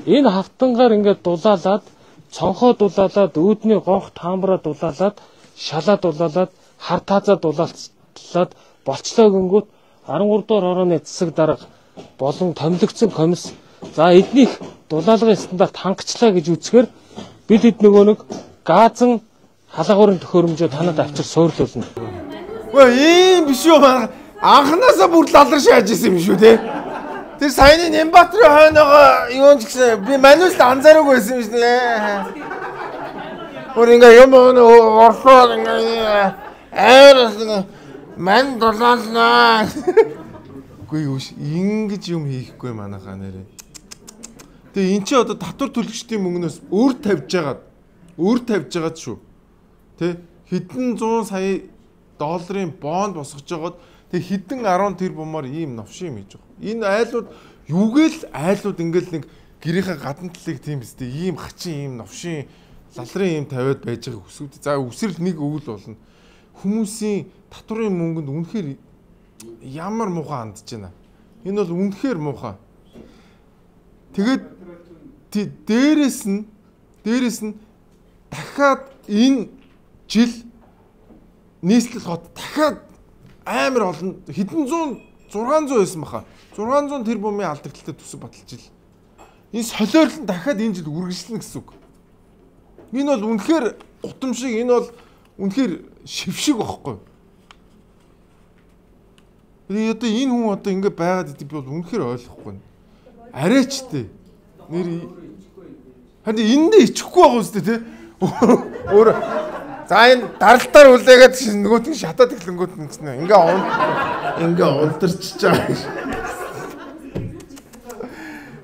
Энэ хавтангаар ингээд дулаалаад цонхоо дулаалаад үүдний гонх таамраа дулаалаад шалаа дулаалаад хар таазаа дулаалаад болчлоо гингүүт 13 дугаар хорооны засаг дарга болон томилогдсон комисс за эднийх дулаалгын стандарт хангацлаа гэж үзэхээр бид хэд нөгөө нэг газан халаагуурын төхөөрөмжөө танад авчир суурлуулна. Өө ийм биш үү манай анхнаасаа бүр лалар шааж исэн юм шүү те. Тэр саяны Нямбатрын хойноогоо юу ч гэсэн би мануул анзаараагүй байсан юм шин. Өөр ингээ юм орлоо ингээ аяар мань дулаалнаа. Үгүй юу ш ингэж юм хийхгүй манайхаа нэрээ. Тэгээ эн чи одоо татвар төлөгчдийн мөнгнөөс өөр тавьж байгаад шүү. Тэ хэдэн 100 сая долларын бонд босгож байгаад тэг хэдэн 10 тэрбумаар ийм новшин юм хийж байгаа. Энэ айлууд юугээл айлууд ингээл нэг гэрийнхээ гадна талыг тийм биз дээ ийм хачин ийм новшин лалрын юм тавиад байж байгааг хүсвэл. За үсрэл нэг өвөл болно. Хүмүүсийн татварын мөнгөнд үнэхээр ямар муухай хандж байна. Энэ бол үнэхээр муухай. Тэгээд дээрэс нь дахиад энэ жил нийслэл хот дахиад амар олон хэдэн зуун 600 байсан баха. 600 тэрбумын алдагдaltaй төсөв баталж ил. Энэ солиорлон дахиад энэ жил үргэлжлэнэ гэсэн үг. Энэ бол үнэхээр гутам шиг, энэ бол үнэхээр шившиг байхгүй. Тэгээ одоо энэ хүн одоо ингэ байгаад идэв би бол үнэхээр ойлгохгүй байна. Арайч тээ. Нэр харин эндээ ичихгүй байгаа үстэй те. Өөр за энэ даралтаар үлээгээд нөгөөт нь шатаад эхлэнгүүт нь гэсэн ингээ ингээ унтарчиж байгаа.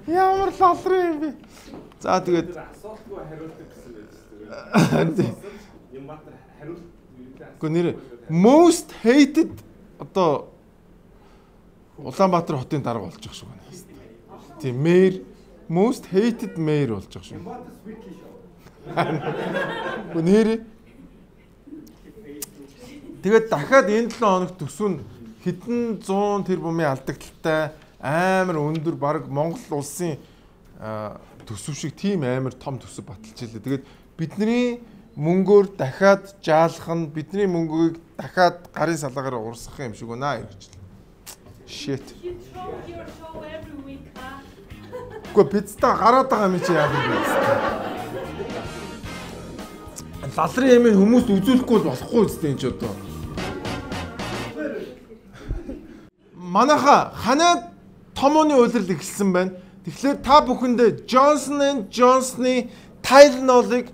Ямар лалрын юм бэ? За тэгээд асуултгүй хариулдаг гэсэн байж шүү дээ. Нямбатар хариулт Гэхдээ нэр most hated одоо Улаанбаатар хотын дарга болж байгаа шүү байна. Тийм mayor most hated mayor болж байгаа шүү. Гэхдээ нэр тэгээд дахиад энэ 7 хоногт төсөв нь хэдэн 100 тэрбумын алдагдaltaй амар өндөр баг Монгол улсын төсөв шиг тийм амар том төсөв баталж илээ. Тэгээд бидний мөнгөөр дахиад жаалах нь бидний мөнгөийг дахиад гарын салаагаар урсгах юм шиг байна гэж. Shit. Гэхдээ пиццаа гараад байгаа юм чи яах юм бэ? Лалрын юм хүмүүст үзүүлэхгүй бол болохгүй үстэй энэ ч одоо. Манайха ханаа томооны улирал эхэлсэн байна. Тэгэхээр та бүхэндээ Johnson & Johnson-ы Tylenol-ыг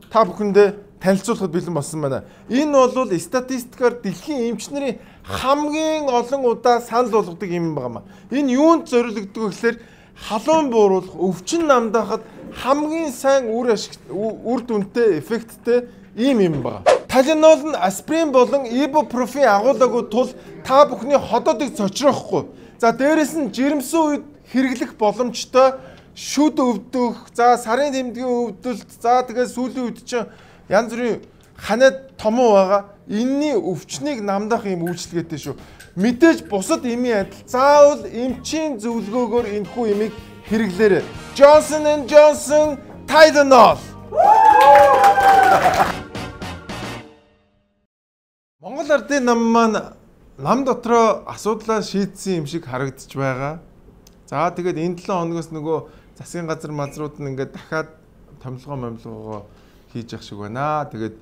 та бүхэндээ танилцуулахад бэлэн болсон байна. Энэ бол статистикаар дэлхийн эмч нарын хамгийн олон удаа санал болгодог юм байна. Энэ юунд зориулагддаг вэ гэхээр халуун бууруулах, өвчин намдаахад хамгийн сайн үр дүнтэй, эффекттэй ийм юм байна. Tylenol нь аспирин болон ибупрофен агуулаагүй тул та бүхний ходоодыг цочроохгүй. За дээрэс нь жирэмсэн үед хэрэглэх боломжтой шүд өвдөх, за сарын тэмдгийн өвдөлт, за тэгээ сүүлийн үед чинь янз бүрийн ханаад томуу байгаа. Энийний өвчнийг намдаах юм үйлчилгээтэй шүү. Мэдээж бусад эмийн адил заавал эмчийн зөвлөгөөгөөр энэхүү эмийг хэрэглээрэй. Johnson & Johnson Tylenol. Монгол ардын нам маань нам дотроо асуудлаа шийдсэн юм шиг харагдаж байгаа. За тэгээд энэ 7 хоногоос нөгөө засгийн газар мазрууд нь ингээд дахиад томилгоо момилгоогоо хийж явах шиг байна. Тэгээд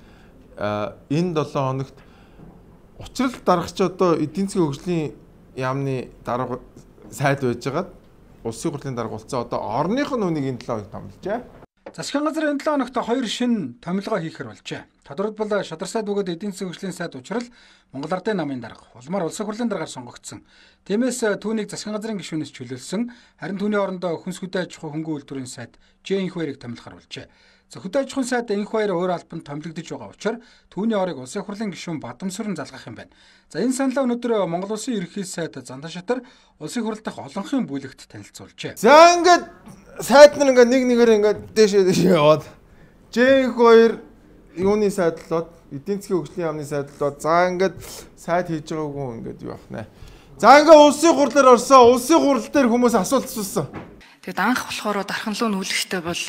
энэ 7 хоногт учрал дарагч одоо эдийн засгийн хөгжлийн яамны дарга сайд байжгаад улсын хурлын дарга болсон. Одоо орных нь үнийг энэ 7 хоногт томилжээ. Засгийн газар энэ 7 хоногт 2 шинэ томилгоо хийхээр болжээ. Тодорхойлбол шадар сайд бөгөөд эдийн засгийн хөгжлийн сайд учрал Монгол Ардын намын дарга улмаар улсын хурлын даргаар сонгогдсон. Тиймээс түүнийг засгийн газрын гишүүнээс чөлөөлсөн. Харин түүний оронд хүнс хөдөө аж ахуй хөнгөн үйлдвэрийн сайд Ж Инх баярыг томилохоор болжээ. За хөдөө аж ахуйн сайд Инх баяр өөр албанд томилогдож байгаа учраас түүний орыг улсын хурлын гишүүн Бадамсүрэн залгах юм байна. За энэ саналаа өнөөдөр Монгол Улсын ерөнхий сайд Зандан Шатар улсын хурал дахь олонхын бүлэгт танилцуулжээ. За ингээд сайд нар ингээд нэг нэгээр ингээд дээшээ дээшээ яваад Ж Инх баяр юуны сайдлууд, эдийн засгийн хөгжлийн яамны сайдлууд, за ингээд сайд хийж байгаагүй ингээд юу ах нэ. За ингээд улсын хурлаар орсон. Улсын хурал дээр хүмүүс асуулт асуусан. Тэгэд анх болохоор дархан руу нүүлэхтэй бол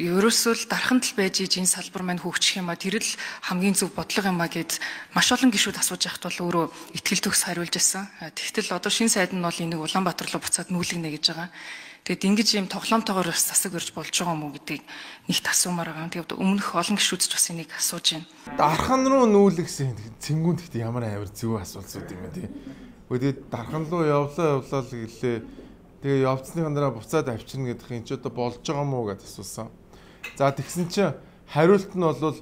ерөөсөө л дархан тал байж иж энэ салбар маань хөгжих юм а, тэр л хамгийн зөв бодлого юм а гэд маш олон гишүүд асууж яхад бол өөрөө итгэл төгс хариулж байсан. Тэгтэл одоо шинэ сайд нь бол энийг Улаанбаатар руу буцаад нүүлгэнэ гэж байгаа. Тэгээд ингэж юм тоглоомтойгоор бас засаг өрж болж байгаа юм уу гэдгийг нэгт асуумаар байгаа. Тэгээд өмнөх олон гишүүд ч бас энийг асууж байна. Дархан руу нүүлгсэн цэнгүүн тэгт ямар амар зөв асуулт юм бэ тий. Тэгээд дархан руу явлаа явлаа л гэлээ. Тэгээ явцсныхан дараа буцаад авчирна гэдэг юм чи одоо болж байгаа мó гэдээ асуусан. За тэгсэн чинь хариулт нь бол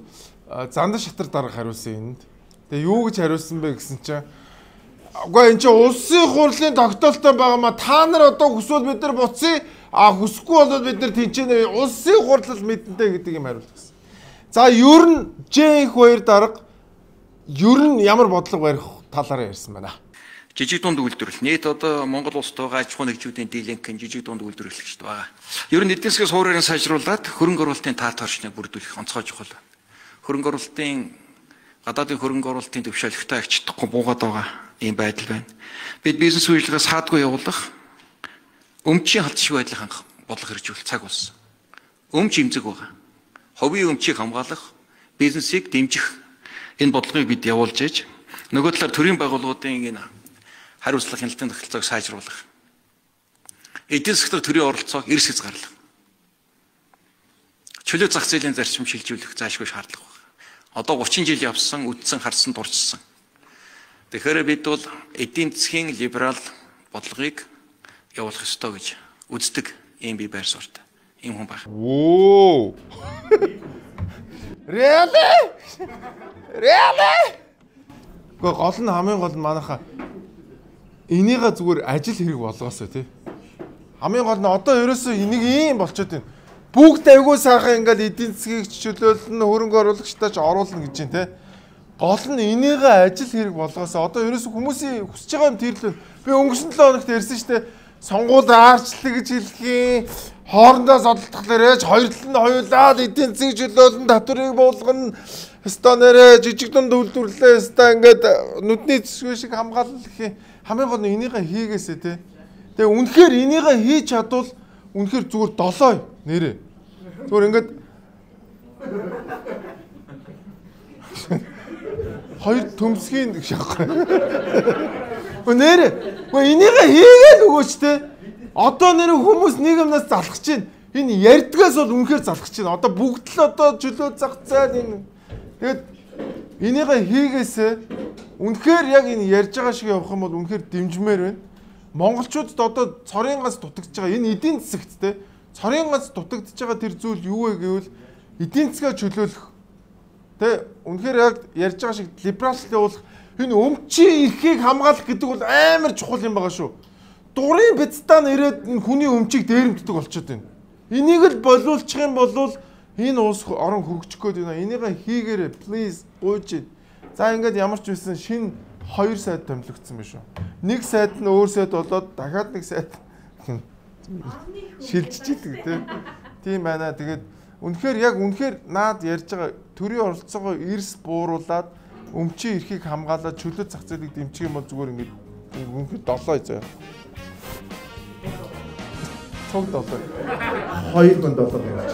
Зандан Шатар дарга хариулсан энд. Тэгээ юу гэж хариулсан бэ гэсэн чинь үгүй энэ чинь улсын хурлын тогтоолтой байгаа маа, та нар одоо хүсвэл бид нар буцъя, а хүсэхгүй бол бид нар тэнцэнэ, улсын хурлал мэдэнтэй гэдэг юм хариулт гэсэн. За ер нь Ж Инх баяр дарга ер нь ямар бодлого барих талаараа ярьсан байна. Жижиг дунд үйлдвэрлэл. Нийт одоо Монгол улсад байгаа аж ахуйн нэгжүүдийн дийлэнх нь жижиг дунд үйлдвэрлэгчд байгаа. Ер нь эдийн засгийн суурийг сайжруулад хөрөнгө оруулалтын таат орчныг бүрдүүлэх онцгой чухал. Хөрөнгө оруулалтын гадаадын хөрөнгө оруулалтын төвшөөлөгтэй агчдахгүй буугаад байгаа ийм байдал байна. Бид бизнес үйлчлэгээс хаадгүй явуулах, өмчийн халтшиг байдлыг хангах бодлого хэрэгжүүлэх цаг болсон. Өмч эмзэг байгаа. Хувийн өмчийг хамгаалах, бизнесийг дэмжих энэ бодлогыг бид явуулж ээж нөгөө талаар төрийн байгууллагуудын энэ хариуцлага хяналтын тогтолцоог сайжруулах. Эдийн засгийн төрийн оролцоог эрс хязгаарлах. Чөлөө зах зээлийн зарчим шилжүүлэх заашгүй шаардлага байна. Одоо 30 жил явсан, үдсэн, харсан, дурчсан. Тэгэхээр бид бол эдийн засгийн либерал бодлогыг явуулах ёстой гэж үздэг ийм бие байр суурьтай ийм хүн байх. Оо. Really? Really? Гэхдээ гол нь хамгийн гол нь манайхаа энийгээ зүгээр ажил хэрэг болгоосоо тий. Хамгийн гол нь одоо ерөөсөө энийг ийм болчиход байна. Бүгд айгүй сайхан ингээл эдийн засгийг чөлөөлнө, хөрөнгө оруулагчдаа ч оруулна гэж байна тий. Гол нь энийгээ ажил хэрэг болгоосоо. Одоо ерөөсөө хүмүүсийн хүсэж байгаа юм тэр л. Би өнгөрсөн 7 хоногт ярьсан шүү дээ. Сонгуул аарчлаа гэж хэлхийн, хоорондоо зодтолтох ээж хоёр тал нь хоёулаад эдийн засгийг чөлөөлнө, татварыг буулгана. Өстой нэрэ жижиг дунд үйлдвэрлэлээ өстой ингээд нүдний зэсгүй шиг хамгаалал гэх юм. Хамгийн гол нь энийгээ хийгээсэ тий. Тэгээ үнэхээр энийгээ хийж чадвал үнэхээр зүгээр долоо нэрэ. Зүгээр ингээд хоёр төмсгийн гэж аахгүй. Үгүй нэрэ. Үгүй энийгээ хийгээл өгөөч тий. Одоо нэрэ хүмүүс нэг юмнаас залхаж чинь энэ ярьдгаас бол үнэхээр залхаж чинь. Одоо бүгд л одоо чөлөө зах зээл энэ. Тэгээд энийгээ хийгээсэ үнэхээр яг энэ ярьж байгаа шиг явах юм бол үнэхээр дэмжмээр байна. Монголчуудад одоо цорын ганц дутагдж байгаа энэ эдийн засагт те цорын ганц дутагдж байгаа тэр зүйл юу вэ гэвэл эдийн засгаа чөлөөлөх Тэ үнэхээр яг ярьж байгаа шиг либералчлал явуулах энэ өмчийн эрхийг хамгаалах гэдэг бол амар чухал юм байгаа шүү. Дурын бицтан ирээд энэ хүний өмчийг дээрэмддэг болчиход байна. Энийг л болиулчих юм бол энэ улс орон хөгжих гээд байна. Энийг хийгээрэй please гуйж. За ингээд ямар ч байсан шинэ 2 сайд томилогдсон байх шүү. Нэг сайд нь өөр сайд болоод дахиад нэг сайд шилжиж идэг тийм. Тийм байна. Тэгээд үнэхээр яг үнэхээр наад ярьж байгаа төрийн оролцоогоо эрс бууруулад өмчийн эрхийг хамгаалаад чөлөө зах зээлийг дэмжих юм бол зүгээр ингээд үнэхээр долоо заяа. Цуг долоо. 2 долоо гэж.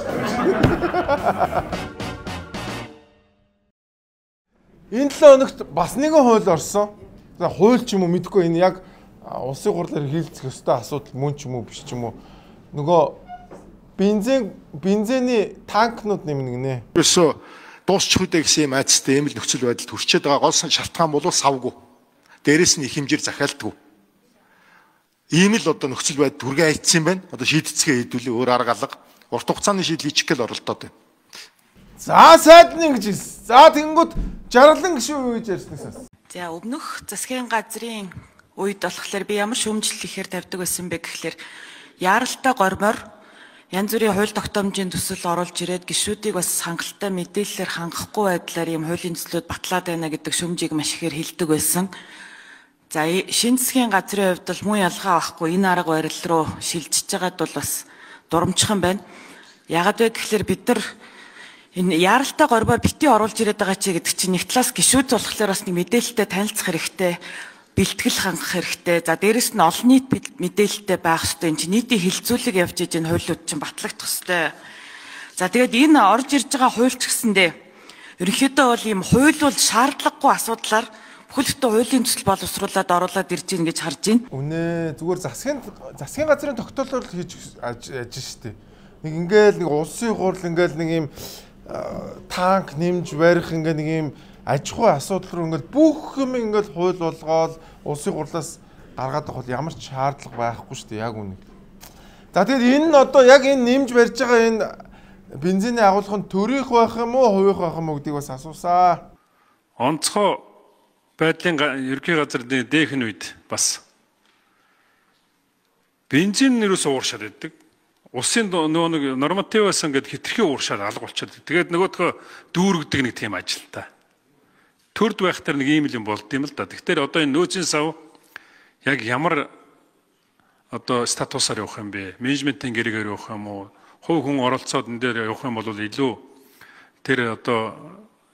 Энэ 7 хоногт бас нэгэн хууль орсон. За хууль ч юм уу мэдэхгүй энэ яг улсын хурлаар хийлцэх ёстой асуудал мөн ч юм уу биш ч юм уу. Нөгөө бензиний танкнууд нэмнэ гинэ. Ерөөсөө дуусчих үдэ гэсэн юм айцтай ийм л нөхцөл байдалд хүрчээд байгаа гол шалтгаан бол савгүй. Дээрээс нь их хэмжээр захиалдаггүй. Ийм л одоо нөхцөл байдал түргээ айцсан юм байна. Одоо шийдцгээ хэдүүлээ өөр арга алга. Урт хугацааны шийдэл хийчих гээл оролдоод байна. За сайд нь ингэж хэлсэн. За тэгэнгүүт жаргалан гişүү юу гэж ярьсныг сонс. За өмнөх засгийн газрын үед болохоор би ямар шүүмжлэл ихээр тавьдаг байсан бэ гэхлээр яаралтай гормоор янз бүрийн хууль тогтоомжийн төсөл оруулж ирээд гишүүдийг бас хангалттай мэдээллээр хангахгүй байдлаар ийм хуулийн төслүүд батлаад байна гэдэг шүүмжийг маш ихээр хэлдэг байсан. За шинэ засгийн газрын хувьд бол мөн ялгаа байхгүй энэ арга барил руу шилжиж байгаад бол бас дурамчхан байна. Яагаад вэ гэхлээр бид нар энэ яаралтай гормоор битгий оруулж ирээд байгаа чи гэдэг чинь нэг талаас гишүүд болохоор бас нэг мэдээлэлтэй танилцах хэрэгтэй, бэлтгэл хангах хэрэгтэй. За дээрэс нь олон нийт мэдээлэлтэй байх хэрэгтэй. Энэ чинь нийтийн хилцүүлэг явж иж энэ хуулиуд чинь батлагдах хэрэгтэй. За тэгээд энэ орж ирж байгаа хууль ч гэсэндээ ерөнхийдөө бол ийм хууль бол шаардлагагүй асуудлаар бүхэл бүтэн хуулийн төсөл боловсруулад оруулаад ирж гин гэж харж байна. Үнэ зүгээр засгийн газрын тогтоолоор л хийж ажиж штэ. Нэг ингээл нэг улсын хурал ингээл нэг ийм танк нэмж барих ингээ нэг ийм аж ахуй асуудал руу ингээл бүх юм ингээл хууль болгоол улсын хурлаас гаргаад авах бол ямар ч шаардлага байхгүй шүү дээ яг үнэ. За тэгээд энэ нь одоо яг энэ нэмж барьж байгаа энэ бензиний агуулга нь төрийнх байх юм уу хувийнх байх юм уу гэдгийг бас асуусаа. Онцгой байдлын ерөнхий газар дээхэн үед бас бензин нэрээс ууршаад байдаг. Улсын нөгөө нэг нормативаас ингээд хитрхи ууршаад алга болчиход. Тэгээд нөгөөдхөө дүүргдэг нэг тийм ажилтаа. Төрд байх тэр нэг ийм л юм болд юм л да. Тэгэхээр одоо энэ нөөцийн сав яг ямар одоо статусаар явах юм бэ? Менежментийн гэрээгээр явах юм уу? Хувь хүн оролцоод энэ дээр явах юм бол илүү тэр одоо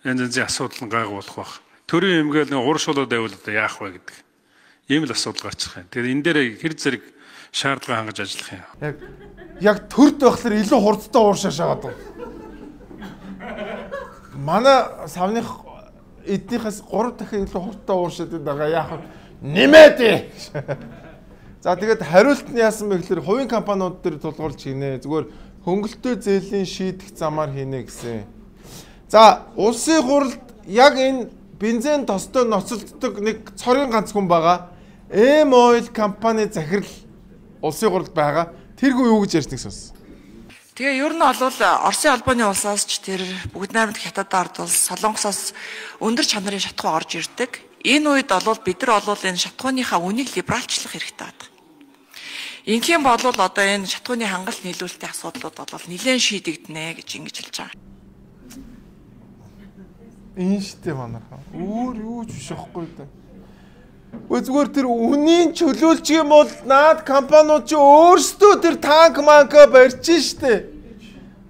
янз янзын асуудал нь гайгүй болох байх. Төрийн эмгээл нэг ууршуулаад байвал одоо яах вэ гэдэг ийм л асуудал гарчих юм. Тэгэхээр энэ дээр хэр зэрэг шаардлага хангаж ажиллах юм. Яг төрд байхлаар илүү хурдтай ууршаа шагаад байна. Манай савных эднийхээс 3 дахин илүү хурдтай ууршаад байгаа яах вэ? Нэмээд. За тэгээд хариулт нь яасан бэ гэхээр хувийн компаниуд дээр тулгуурлаж хийнэ. Зүгээр хөнгөлөлтөө зээлийн шийдэх замаар хийнэ гэсэн. За улсын хурлд яг энэ бензин тостой ноцолддог нэг цорын ганц хүн байгаа. M Oil компани захирал улсын хурлд байгаа. Тэргүй юу гэж ярьсныг сонс. Тэгээ ер нь бол Оросын холбооны улсаас ч тэр бүгд найрамдах Хятад ард улс, Солонгосоос өндөр чанарын шатхуу орж ирдэг. Энэ үед бол бид нар бол энэ шатхууныхаа үнийг либералчлах хэрэгтэй байна. Ингэх юм бол одоо энэ шатхууны хангалт нийлүүлэлтийн асуудлууд бол нэлээд шийдэгдэнэ гэж ингэж хэлж байгаа. Энэ штэ манайхаа. Өөр юу ч биш байхгүй да. Үгүй зүгээр тэр үнийн чөлөөлчих юм бол наад компаниуд чи өөрсдөө тэр танк манка барьж штэ.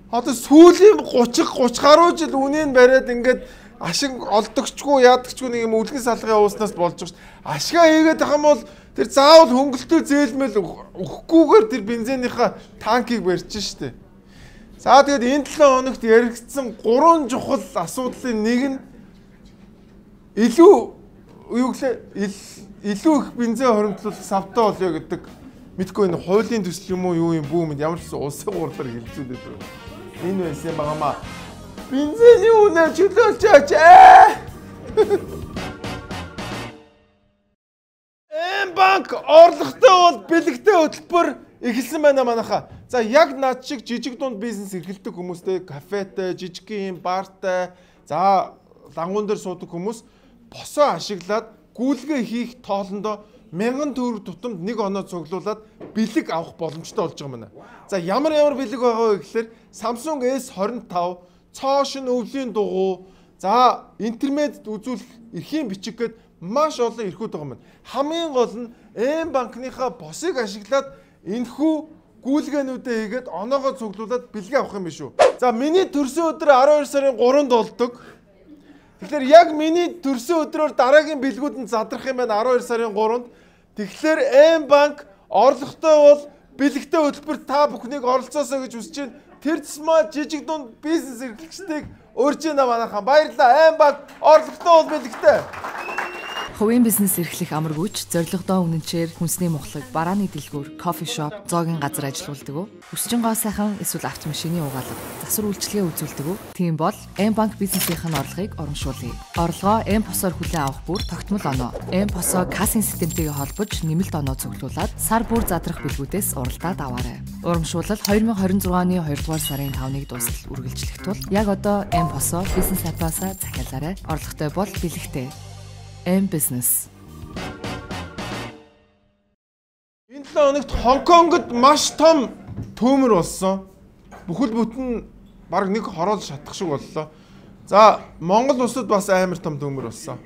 Одоо сүүлийн 30 30 гаруй жил үнийг бариад ингээд ашиг олдогчгүй яадагчгүй нэг юм үлгэн салгын ууснаас болж байгаа шүү. Ашгаа хийгээд байгаа юм бол тэр заавал хөнгөлтөө зээлмэл өгөхгүйгээр тэр бензинийхаа танкийг барьж штэ. За тэгээд энэ 7 хоногт яригдсан 3 чухал асуудлын нэг нь илүү юу гэлээ илүү их бензин хоримтлал савтай болёо гэдэг мэдгүй энэ хуулийн төсөл юм уу юу юм бүү мэд ямар ч улсын хурлаар хэлцүүлээд байна. Энэ байсан юм байгаамаа. Бензиний үнэ чөлөөлж аа. М банк орлоготой бол бэлэгтэй хөтөлбөр Эхэлсэн байна манайхаа. За яг над шиг жижиг дунд бизнес эрхэлдэг хүмүүстэй, кафетэй, жижиг юм бартай, за лангуун дээр суудаг хүмүүс босоо ашиглаад гүйлгээ хийх тоолондоо 1000 төгрөг тутамд нэг оноо цуглуулад бэлэг авах боломжтой болж байгаа юм байна. За ямар ямар бэлэг байгаа вэ гэхээр Samsung S25, цоо шин өвлийн дугуй, за интернет үзүүлэх эрхийн бичиг гээд маш олон эрхүүд байгаа юм байна. Хамгийн гол нь М банкныхаа босыг ашиглаад энэхүү гүйлгээнүүдээ хийгээд оноогоо цуглуулад бэлэг авах юм биш үү. За миний төрсөн өдөр 12 сарын 3-нд болдог. Тэгэхээр яг миний төрсөн өдрөөр дараагийн бэлгүүд нь задрах юм байна 12 сарын 3-нд. Тэгэхээр М банк орлоготой бол бэлэгтэй хөтөлбөрт та бүхнийг оролцоосоо гэж хүсэж байна. Тэр тусмаа жижиг дунд бизнес эрхлэгчдийг урьж байна манайхан. Баярлалаа. М банк орлоготой бол бэлэгтэй. Хувийн бизнес эрхлэх амаргүйч зорилгодоо үнэнчээр хүнсний мухлаг, барааны дэлгүүр, кофе шоп, зоогийн газар ажилуулдаг уу? Өсчин гоо сайхан эсвэл автомашины угаалга, засвар үйлчилгээ үзүүлдэг үү? Тийм бол М банк бизнесийнх нь орлогыг урамшуулъя. Орлогоо М посоор хүлээн авах бүр тогтмол оноо. М посоо кассын системтэйгээ холбож нэмэлт оноо цуглуулад сар бүр задрах бэлгүүдээс уралдаад аваарай. Урамшуулал 2026 оны 2 дугаар сарын 5-ыг дуустал үргэлжлэх тул яг одоо М посоо бизнес аппаасаа захиалаарай. Орлоготой бол бэлэгтэй. M Business. Энэ 7 хоногт Хонконгод маш том төмөр болсон. Бүхэл бүтэн бараг нэг хороол шатах шиг боллоо. За Монгол улсад бас амар том төмөр болсон.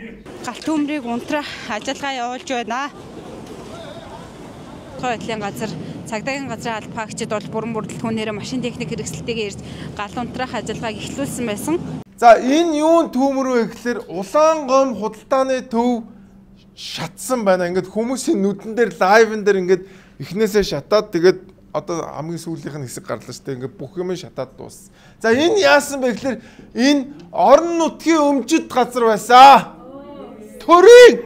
Галт төмрийг унтраах ажиллагаа явуулж байна. Тоотлын газар, цагдаагийн газрын албаагчид бол бүрэн бүрэлдэхүүнээр машин техник хэрэгсэлтэйгээ ирж гал унтраах ажиллагааг эхлүүлсэн байсан. За энэ юун төмөр вэ гэхээр улаан гом худалдааны төв шатсан байна. Ингээд хүмүүсийн нүдэн дээр лайвн дээр ингээд эхнээсээ шатаад тэгээд одоо хамгийн сүүлийнх нь хэсэг гарлаа шүү дээ. Ингээд бүх юм шатаад дууссан. За энэ яасан бэ гэхээр энэ орон нутгийн өмчит газар байсан. Төрийн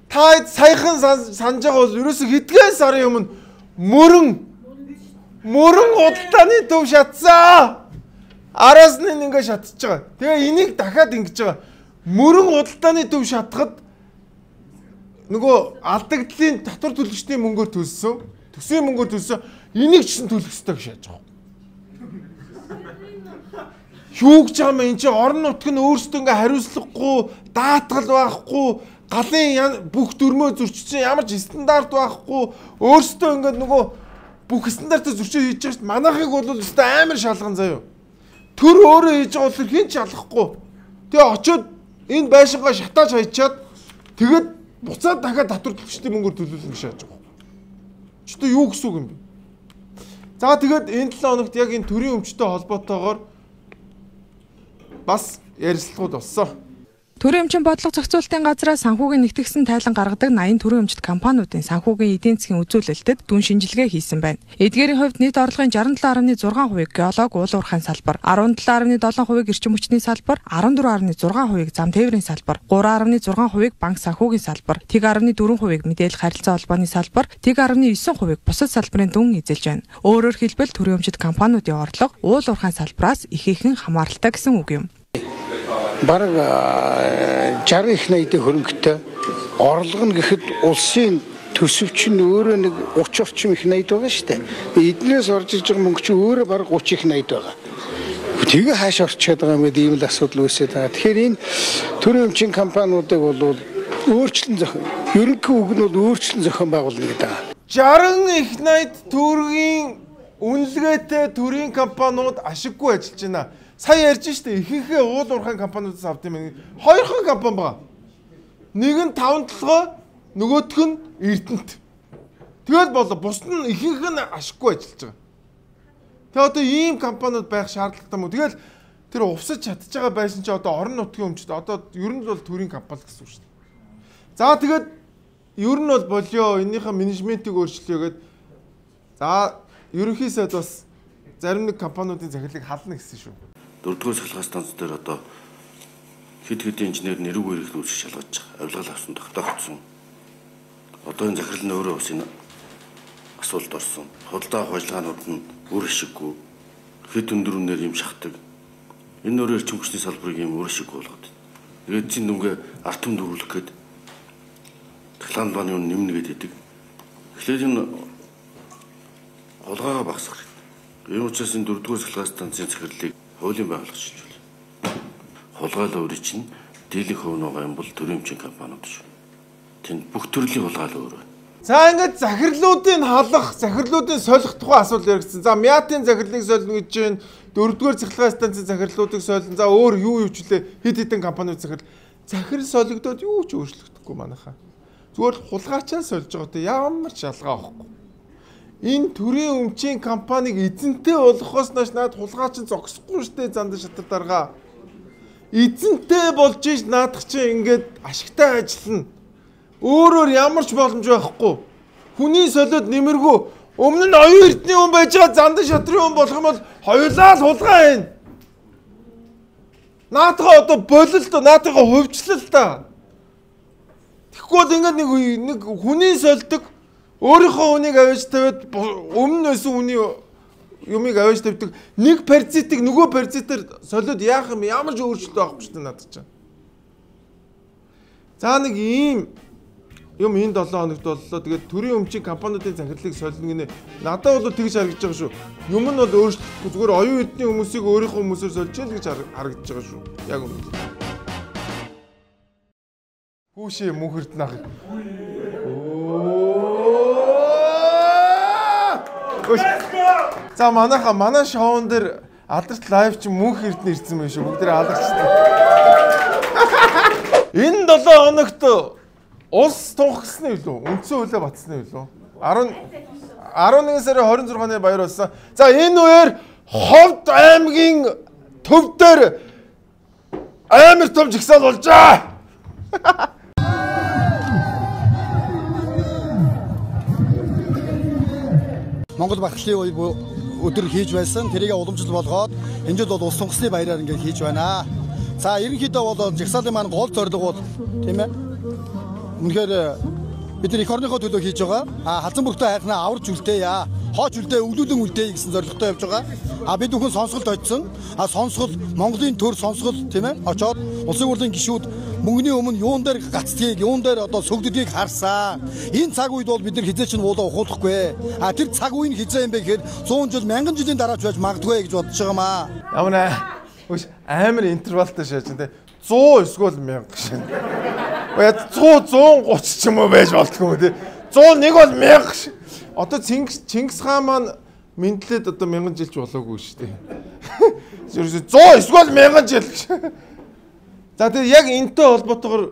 та саяхан санаж байгаа бол ерөөсө хэдхэн сарын өмнө мөрөн худалдааны төв шатсан. Араас нь ингээ шатж байгаа. Тэгээ энийг дахиад ингэж байгаа. Мөрөн худалдааны төв шатахад нөгөө алдагдлын татвар төлөгчдийн мөнгөөр төлсөн. Төсвийн мөнгөөр төлсөн. Энийг ч гэсэн төлөх ёстой гэж шааж байгаа. Юу гэж байгаа юм энэ чинь орон нутг нь өөрсдөө ингээ хариуцлагагүй, даатгал байхгүй, галын бүх дүрмөө зөрчсөн, ямар ч стандарт байхгүй, өөрсдөө ингээ нөгөө бүх стандартаа зөрчиж хийж байгаа шүү дээ. Манайхыг бол өстой амар шалган заяа. Төр өөрөө хийж байгаа болохоор хэн ч алахгүй. Тэгээ очиод энэ байшингаа шатааж хайчаад тэгээд буцаад дахиад татвар төлөгчдийн мөнгөөр төлүүлнэ гэж шааж байгаа. Чи юу гэсэн үг юм бэ? За тэгээд энэ 7 хоногт яг энэ төрийн өмчтэй холбоотойгоор бас ярилцлагууд болсон. Төрийн өмчийн бодлого зохицуулалтын газраас санхүүгийн нэгтгсэн тайлан гаргадаг 80 төрийн өмчт компаниудын санхүүгийн эдийн засгийн үзүүлэлтэд дүн шинжилгээ хийсэн байна. Эдгээрийн хувьд нийт орлогын 67.6%-ийг геолог уул уурхайн салбар, 17.7%-ийг эрчим хүчний салбар, 14.6%-ийг зам тээврийн салбар, 3.6%-ийг банк санхүүгийн салбар, 1.4%-ийг мэдээлэл харилцаа холбооны салбар, 1.9%-ийг бусад салбарын дүн эзэлж байна. Өөрөөр хэлбэл төрийн өмчт компаниудын орлого уул уурхайн салбараас ихээхэн хамааралтай гэсэн үг юм. Бараг 60 их 80-ийн хөрөнгөтэй орлого нь гэхэд улсын төсөв чинь өөрөө нэг 30 орчим их 80 байгаа шүү дээ. Эднээс орж иж байгаа мөнгө чинь өөрөө бараг 30 их 80 байгаа. Тэгээ хааш орчоод байгаа юм гээд ийм л асуудал үүсээд байгаа. Тэгэхээр энэ төрийн өмчийн компаниудыг бол өөрчлөн зохион, ерөнхий үг нь бол өөрчлөн зохион байгуулна гэдэг байгаа. 60 их 80 төгрөгийн үнэлгээтэй төрийн компаниуд ашиггүй ажиллаж байна. Сая ярьж штэ ихэнхээ уул уурхайн компаниудаас авд юм. Хоёрхан компани байгаа. Нэг нь таван толгой, нөгөөх нь Эрдэнэт. Тэгэл болоо бусд нь ихэнх нь ашиггүй ажиллаж байгаа. Тэгээ одоо ийм компаниуд байх шаардлагатай юм уу? Тэгэл тэр увсаж чадж байгаа байсан чи одоо орон нутгийн өмчт одоо ер нь бол төрийн компани гэсэн үг шүү дээ. За тэгээд ер нь бол болио энэнийхээ менежментийг өөрчлөё гээд за ерөнхий сайд бас зарим нэг компаниудын захирлыг хална гэсэн шүү. Дөрөвдүгээр шалгах станц дээр одоо хэд хэдэн инженер нэрүүг хэрэглүүлж шалгаж байгаа. Авилгал авсан, тогтоогдсон. Одоо энэ захирал нь өөрөө бас энэ асуулт орсон. Худалдаа авах ажиллагаанууд нь үр ашиггүй. Хэд өндөр үнээр юм шахдаг. Энэ өөрөө эрчим хүчний салбарыг юм үр ашиггүй болгоод. Тэгээд эцсийн дүнгээ ард түмэнд өрүүлэх гээд цахилгаан бааны үн нэмнэ гэдэг. Тэгэхээр энэ Хулгайгаа багасгах хэрэгтэй. Ийм учраас энэ 4-р цахилгаан станцын захирлыг хуулийн байгууллага шилжүүлнэ. Хулгайлаа өөрийн чинь дийлэнх хувь нь байгаа юм бол төрийн өмчийн компаниуд шүү. Тэнд бүх төрлийн хулгайлаа өөр байна. За ингээд захирлуудыг халах, захирлуудын солих тухай асуудал яригдсан. За Мятын захирлыг солино гэж байна. 4-р цахилгаан станцын захирлуудыг солино. За өөр юу юу ч лээ хэд хэдэн компаниуд захирал солигдоод юу ч өөрчлөгдөхгүй манайхаа. Зүгээр л хулгайчаа сольж байгаа те ямар ч ялгаа авахгүй. Энэ төрийн өмчийн компаниг эзэнтэй болгохоос нааш наад хулгайч нь зогсохгүй штэ зандан шатар дарга. Эзэнтэй болж иж наадах чинь ингээд ашигтай ажиллана. Өөрөөр ямар ч боломж байхгүй. Хүний солиод нэмэргүй. Өмнө нь оюун эрдний хүн байж байгаа зандан шатрын хүн болох юм бол хоёулаа л хулгай байна. Наадгаа одоо болилт наадгаа хувьчлал та. Тэгэхгүй бол ингээд нэг хүний сольдог өөрийнхөө хүнийг авч тавиад өмнө байсан хүний юмыг авч тавьдаг нэг паразитыг нөгөө паразитээр солиод яах юм ямар ч өөрчлөлт байхгүй шүү дээ надад чинь. За нэг ийм юм энэ 7 хоногт боллоо. Тэгээд төрийн өмчийн компаниудын захирлыг солино гинэ. Надад бол тэгж харагдаж байгаа шүү. Юм нь бол өөрчлөлтгүй зүгээр оюун эрдний хүмүүсийг өөрийнхөө хүмүүсээр сольж ял гэж харагдаж байгаа шүү. Яг үнэ. Хүүшээ мөнх эрдэнэ ах. За манайха манай шоун дээр алдарт лайв чи мөнх эрдэнэ ирсэн байх шүү. Бүгд тэрэ алдарчтай. Энэ 7 хоногт улс тунхагсны илүү, үндсэн хуулиа батсны илүү. 11 сарын 26-ны баяр болсон. За энэ үеэр Ховд аймгийн төв дээр амар том жагсаал болжээ. Монгол багшлын үе өдөр хийж байсан. Тэрийг уламжлал болгоод энэ жил бол улс тунхагсны баяраар ингээд хийж байна. За ерөнхийдөө бол жагсаалын маань гол зорилго бол тийм ээ. Үнэхээр бид нар эх орныхоо төлөө хийж байгаа. А халзан бүртээ хайхнаа аварч үлдээе. Хооч үлдээ, өвлүүлэн үлдээе гэсэн зорилготой явж байгаа. А бид бүхэн сонсголд очсон. А сонсгол Монголын төр сонсгол тийм ээ. Очоод улсын хурлын гишүүд мөнгөний өмнө юун дээр гацдгийг, юун дээр одоо сөгддгийг харсан. Энэ цаг үед бол бид нар хизээч нь уулаа ухуулахгүй. А тэр цаг үе нь хизээ юм бэ гэхээр 100 жил, 1000 жилийн дараа ч байж магадгүй гэж бодож байгаа маа. Ямар амар интервалтай шааж энэ 100 эсвэл 1000 шин. Яа 100 130 ч юм уу байж болтгүй юм тий. 101 бол 1000 шин. Одоо Чингис хаан маань мэдлээд одоо 1000 жил ч болоогүй шүү дээ. Ерөөсөө 100 эсвэл 1000 жил гэж. За тэгээ яг энэтэй холбоотойгоор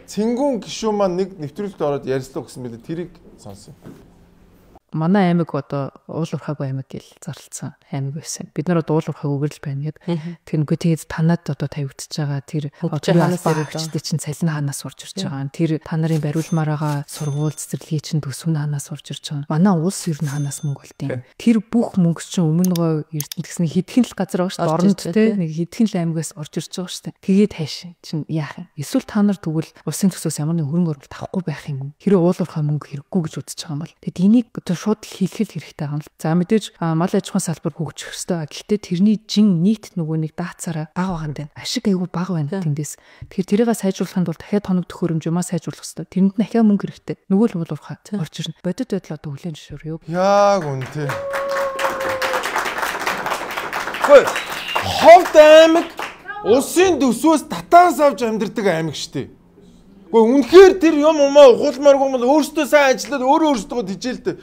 Цэнгүүн гишүүн маань нэг нэвтрүүлэгт ороод ярьслаа гэсэн мэлээ тэрийг сонсъё. Манай аймаг одоо уул уурхаагүй аймаг гэж зарлцсан аймаг байсан. Бид нар одоо уул уурхаагүй л байна гэд. Тэр нүгөө тэгээд танад одоо тавигдчихж байгаа тэр одоо чинь цалин хаанаас урж ирж байгаа. Тэр та нарын бариулмаар байгаа сургууль цэцэрлэгийн чинь төсөв нь хаанаас урж ирж байгаа. Манай улс ер нь хаанаас мөнгө олдیں۔ Тэр бүх мөнгө чинь өмнө гоо эрдэнэ гэсэн хэдхэн л газар байгаа шүү дээ. Оронд те нэг хэдхэн л аймагаас орж ирж байгаа шүү дээ. Тэгээд хайш чинь яах юм? Эсвэл та нар тэгвэл улсын төсөөс ямар нэгэн хөрөнгө оруулалт авахгүй байх юм. Хэрэв уул уурхаа мөнгө хэрэггүй гэж үзэж байгаа юм бол тэгэд энийг одоо шууд л хийх хэрэгтэй юм. За мэдээж мал аж ахуйн салбар хөгжих ёстой. Гэхдээ тэрний жин нийт нөгөө нэг даацаараа бага байгаа юм байна. Ашиг айгүй бага байна тэндээс. Тэгэхээр тэрийг сайжруулахын тулд дахиад тоног төхөөрөмж юмаа сайжруулах ёстой. Тэрэнд нь дахиад мөнгө хэрэгтэй. Нөгөө л уул уурхай орж ирнэ. Бодит байдал одоо хүлээн зөвшөөрөө. Яг үнэ. Хөөе. Ховд аймаг улсын төсвөөс татаас авч амьдардаг аймаг шүү дээ. Гэхдээ үнэхээр тэр юм умаа ухуулмааргүй юм бол өөрсдөө сайн ажиллаад өөрөө өөрсдөө тижээлтэй.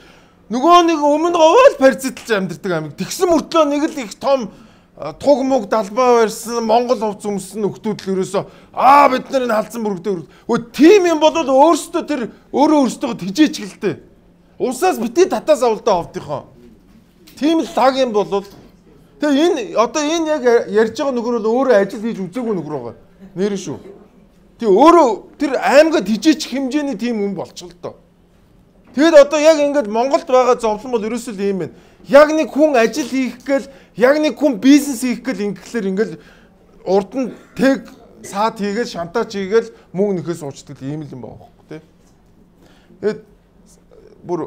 Нөгөө нэг өмнө говьл паразитлж амьдардаг аймаг. Тэгсэн мөртлөө нэг л их том туг муг далбаа барьсан Монгол хувц өмссөн нөхдүүд л ерөөсөө аа бид нар энэ халдсан бүрэгдээ. Өө тийм юм бол өөрсдөө тэр өөрөө өөрсдөө тижээч гэлтэй. Улсаас бити татаас авалдаа ховдынхоо. Тийм л лаг юм бол тэгээ энэ одоо энэ яг ярьж байгаа нөхөр бол өөрөө ажил хийж үзээгүй нөхөр байгаа. Нэр шүү. Тэг өөрөө тэр аймгаа тижээч хэмжээний тийм юм болчихлоо л доо. Тэгэд одоо яг ингээд Монголд байгаа зовлон бол ерөөсөө л ийм байна. Яг нэг хүн ажил хийх гээл, яг нэг хүн бизнес хийх гээл ингэхлээр ингээл урд нь тэг саад хийгээл, шантаж хийгээл мөнгө нөхөө суучдаг ийм л юм байгаа байхгүй тий. Тэгээд бүр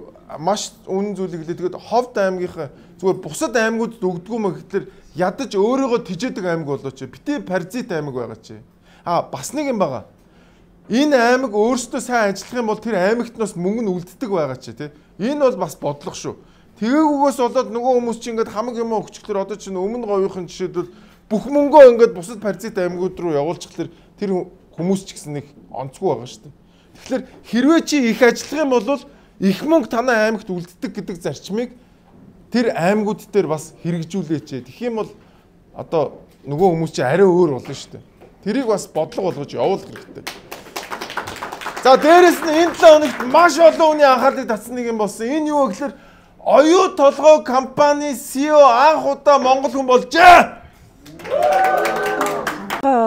маш үнэн зүйлийг хэлээ. Тэгээд Ховд аймгийнхаа зүгээр бусад аймагуудад өгдгүү мө гэхлээр ядаж өөрийгөө тижээдэг аймаг болооч. Бити паразит аймаг байгаа чи. А бас нэг юм байгаа. Энэ аймаг өөрсдөө сайн ажиллах юм бол тэр аймагт нас мөнгө нь үлддэг байгаа чи тий. Энэ бол бас бодлого шүү. Тэгээгүйгээс болоод нөгөө хүмүүс чинь ингээд хамаг юм өгчихлөөр одоо чинь өмнө говийнхан жишээлбэл бүх мөнгөө ингээд бусад паразит аймагуд руу явуулчихлаар тэр хүмүүс ч гэсэн нэг онцгүй байгаа шүү дээ. Тэгэхээр хэрвээ чи их ажиллах юм бол их мөнгө танай аймагт үлддэг гэдэг зарчмыг тэр аймагуд дээр бас хэрэгжүүлээч. Тэгэх юм бол одоо нөгөө хүмүүс чи арай өөр болно шүү дээ. Тэрийг бас бодлого болгож явуулах хэрэгтэй. За дээрэс нь энэ 7 хоногт маш олон хүний анхаарлыг татсан нэг юм болсон. Энэ юу вэ гэхээр Оюу толгой компани CEO анх удаа монгол хүн болжээ.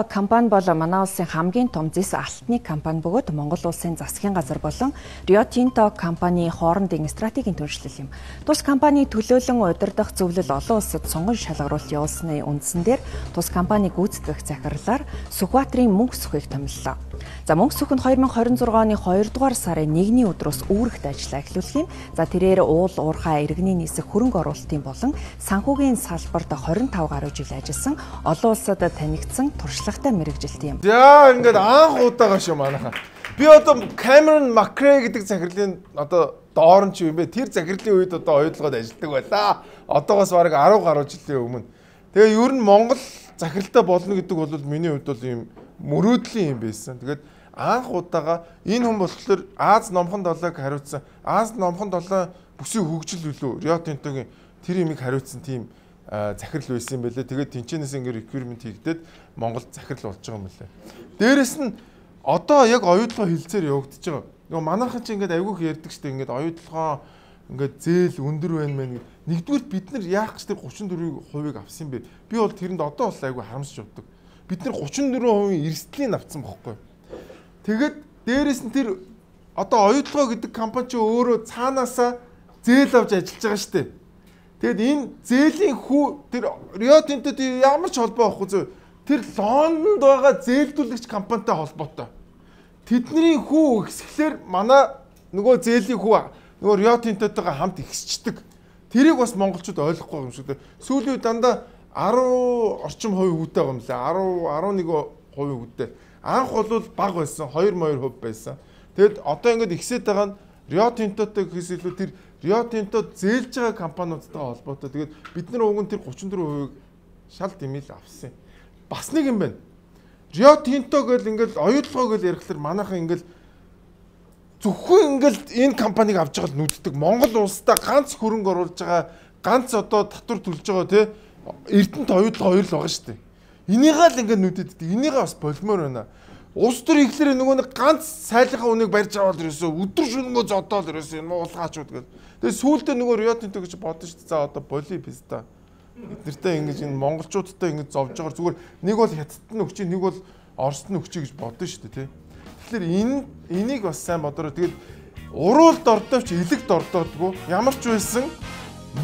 Компани бол манай улсын хамгийн том зэс алтны компани бөгөөд Монгол улсын засгийн газар болон Рио Тинто компани хоорондын стратегийн түншлэл юм. Тус компани төлөөлөн удирдах зөвлөл олон улсад сонгон шалгаруулалт явуулсны үндсэн дээр тус компани гүйцэтгэх захирлаар Сүхбаатарын мөнх сүхийг томиллоо. За мөнх сүх нь 2026 оны 2 дугаар сарын 1-ний өдрөөс үүрэгт ажиллаа эхлүүлэх юм. За тэрээр уул уурхай иргэний нийсэх хөрөнгө оруулалтын болон санхүүгийн салбарт 25 гаруй жил ажилласан олон улсад танигдсан туршлагатай мэрэгжилт юм. За ингээд анх удаага шүү манайхаа. Би одоо Cameron McRae гэдэг захирлын одоо доор нь ч юм бэ? Тэр захирлын үед одоо оюутлогод ажилладаг байлаа. Одоогоос бараг 10 гаруй жилийн өмнө. Тэгээ ер нь Монгол захиралтай болно гэдэг бол миний хувьд бол ийм мөрөөдлийн юм байсан. Тэгээд анх удаага энэ хүн болохоор Аз номхон долоог хариуцсан. Аз номхон долоо бүсийн хөгжил үлээ. Рио Тинтогийн тэр имийг хариуцсан тийм захирал байсан юм байлээ. Тэгээд тэнчэнээс ингээ requirement хийгдээд Монголд захирал болж байгаа юм лээ. Дээрэс нь одоо яг оюутлогоо хилцээр явагдаж байгаа. Нөгөө манайхан чи ингээд айгүйх ярьдаг штэ ингээд оюутлогоо ингээд зээл өндөр байна мэн. Нэгдүгээр бид нар яах гэж тэр 34%-ыг авсан юм бэ? Би бол тэрэнд одоо бол айгүй харамсаж явдаг. Бид нар 34% эрсдлийн авсан бохгүй. Тэгээд дээрэс нь тэр одоо оюутлогоо гэдэг компани чи өөрөө цаанаасаа зээл авч ажиллаж байгаа штэ. Тэгэд энэ зээлийн хүү тэр Рио Тинтод ямар ч холбоо авахгүй зөө. Тэр Лондонд байгаа зээлдүүлэгч компанитай холбоотой. Тэдний хүү ихсэхлээр манай нөгөө зээлийн хүү нөгөө Рио Тинтотойгоо хамт ихсчдэг. Тэрийг бас монголчууд ойлгохгүй юм шиг. Сүүлийн үед дандаа 10 орчим хувь хүүтэй байгаа юм лээ. 10 11% хүүтэй. Анх бол бага байсан, 2-2% байсан. Тэгэд одоо ингээд ихсээд байгаа нь Рио Тинтотой гэхээс илүү тэр Рио Тинто зээлж байгаа компаниудтайгаа холбоотой. Тэгээд бид нар уг нь тэр 34%-ийг шал дэмэл авсан. Бас нэг юм байна. Рио Тинто гэл ингээл оюутлогоо гэл ярихлаар манайхан ингээл зөвхөн ингээл энэ компанийг авч байгаа л нүддэг. Монгол улстай ганц хөрөнгө оруулж байгаа, ганц одоо татвар төлж байгаа тий Эрдэнэт оюутлогоо хоёр л байгаа шүү дээ. Энийгээ л ингээд нүдэддэг. Энийгээ бас болмоор байна. Улс төр ихлээр нөгөө нэг ганц сайлынхаа үнийг барьж аваад ерөөсөө өдөр шөнөмөө зодоол ерөөсөө энэ уулгаачуд гэл. Тэгээ сүүлдээ нөгөө Рио Тинто гэж бодсон шүү дээ. За одоо боли пизда. Эднэртэй ингэж энэ монголчуудтай ингэж зовж байгаа зүгээр нэг бол хятадд нь өгчий, нэг бол Оросд нь өгчий гэж бодсон шүү дээ, тий. Тэгэхээр энийг бас сайн бодороо. Тэгээд уруулд ордовч элэгт ордоодгүй ямар ч байсан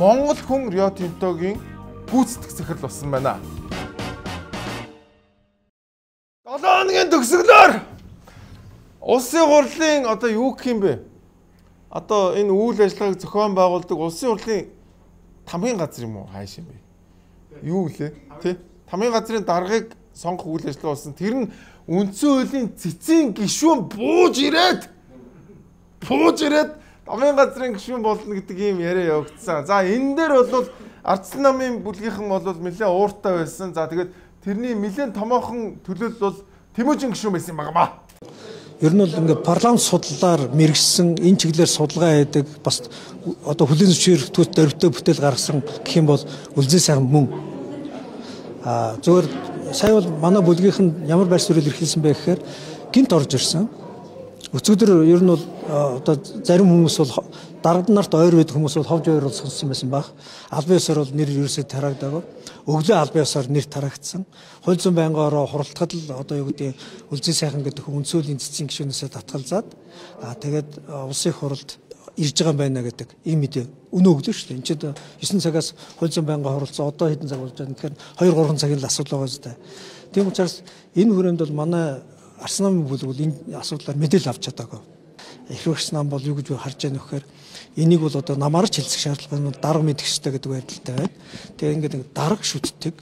Монгол хүн Рио Тинтогийн гүйцэтгэх захирал болсон байна. 7 хоногийн төгсгөлөөр улсын хурлын одоо юу гэх юм бэ? Одоо энэ үйл ажиллагааг зохион байгуулдаг улсын хурлын тамгын газар юм уу хайш юм бэ? Юу гэлээ? Тэ? Тамгын газрын даргаыг сонгох үйл ажиллагаа болсон. Тэр нь үндсэн хуулийн цэцгийн гишүүн бууж ирээд тамгын газрын гишүүн болно гэдэг ийм яриа явагдсан. За энэ дээр бол Ардсан намын бүлгийнхэн бол нэлээд ууртай байсан. За тэгээд тэрний нэлээд томоохон төлөөлөл бол Тэмүүжин гишүүн байсан юм байна. Ер нь бол ингээд парламент судлалаар мэрэгсэн энэ чиглэлээр судалгаа хийдэг бас одоо хүлээн зөвшөөрөгдөх дөрвтэй бүтээл гаргасан гэх юм бол Үлзий сайхан мөн. Зөвхөн сая бол манай бүлгийнх нь ямар байр суурь илэрхийлсэн бэ гэхээр гинт орж ирсэн. Өчигдөр ер нь бол одоо зарим хүмүүс бол даргад нарт ойр байдаг хүмүүс бол ховж ойр бол сонссон байсан баг. Албан ёсоор бол нэр ерөөсөө тараагдаагүй. Өглөө албан ёсоор нэр тараагдсан. Хууль зүйн байнгын ороо хуралдахад л одоо юу гэдэг Үлзий сайхан гэдэг үндсэн хуулийн цэцгийн гишүүнээсээ татгалзаад тэгээд улсын их хурлд ирж байгаа юм байна гэдэг ийм мэдээ өнөө өглөө шүү дээ. Энд чинь 9 цагаас хууль зүйн байнгын хуралцсан одоо хэдэн цаг болж байна. Тэгэхээр 2 3 цагийн л асуудал байгаа зү. Тийм учраас энэ хүрээнд бол манай Арсан намын бүлэг бол энэ асуудлаар мэдээлэл авч чадаагүй. Их нам бол юу гэж харж байгаа нөхөр энийг бол одоо намаар ч хэлцэх шаардлага байна. Дарга мэдэх ёстой гэдэг байдалтай байна. Тэгээ ингээд дарга шүтдэг.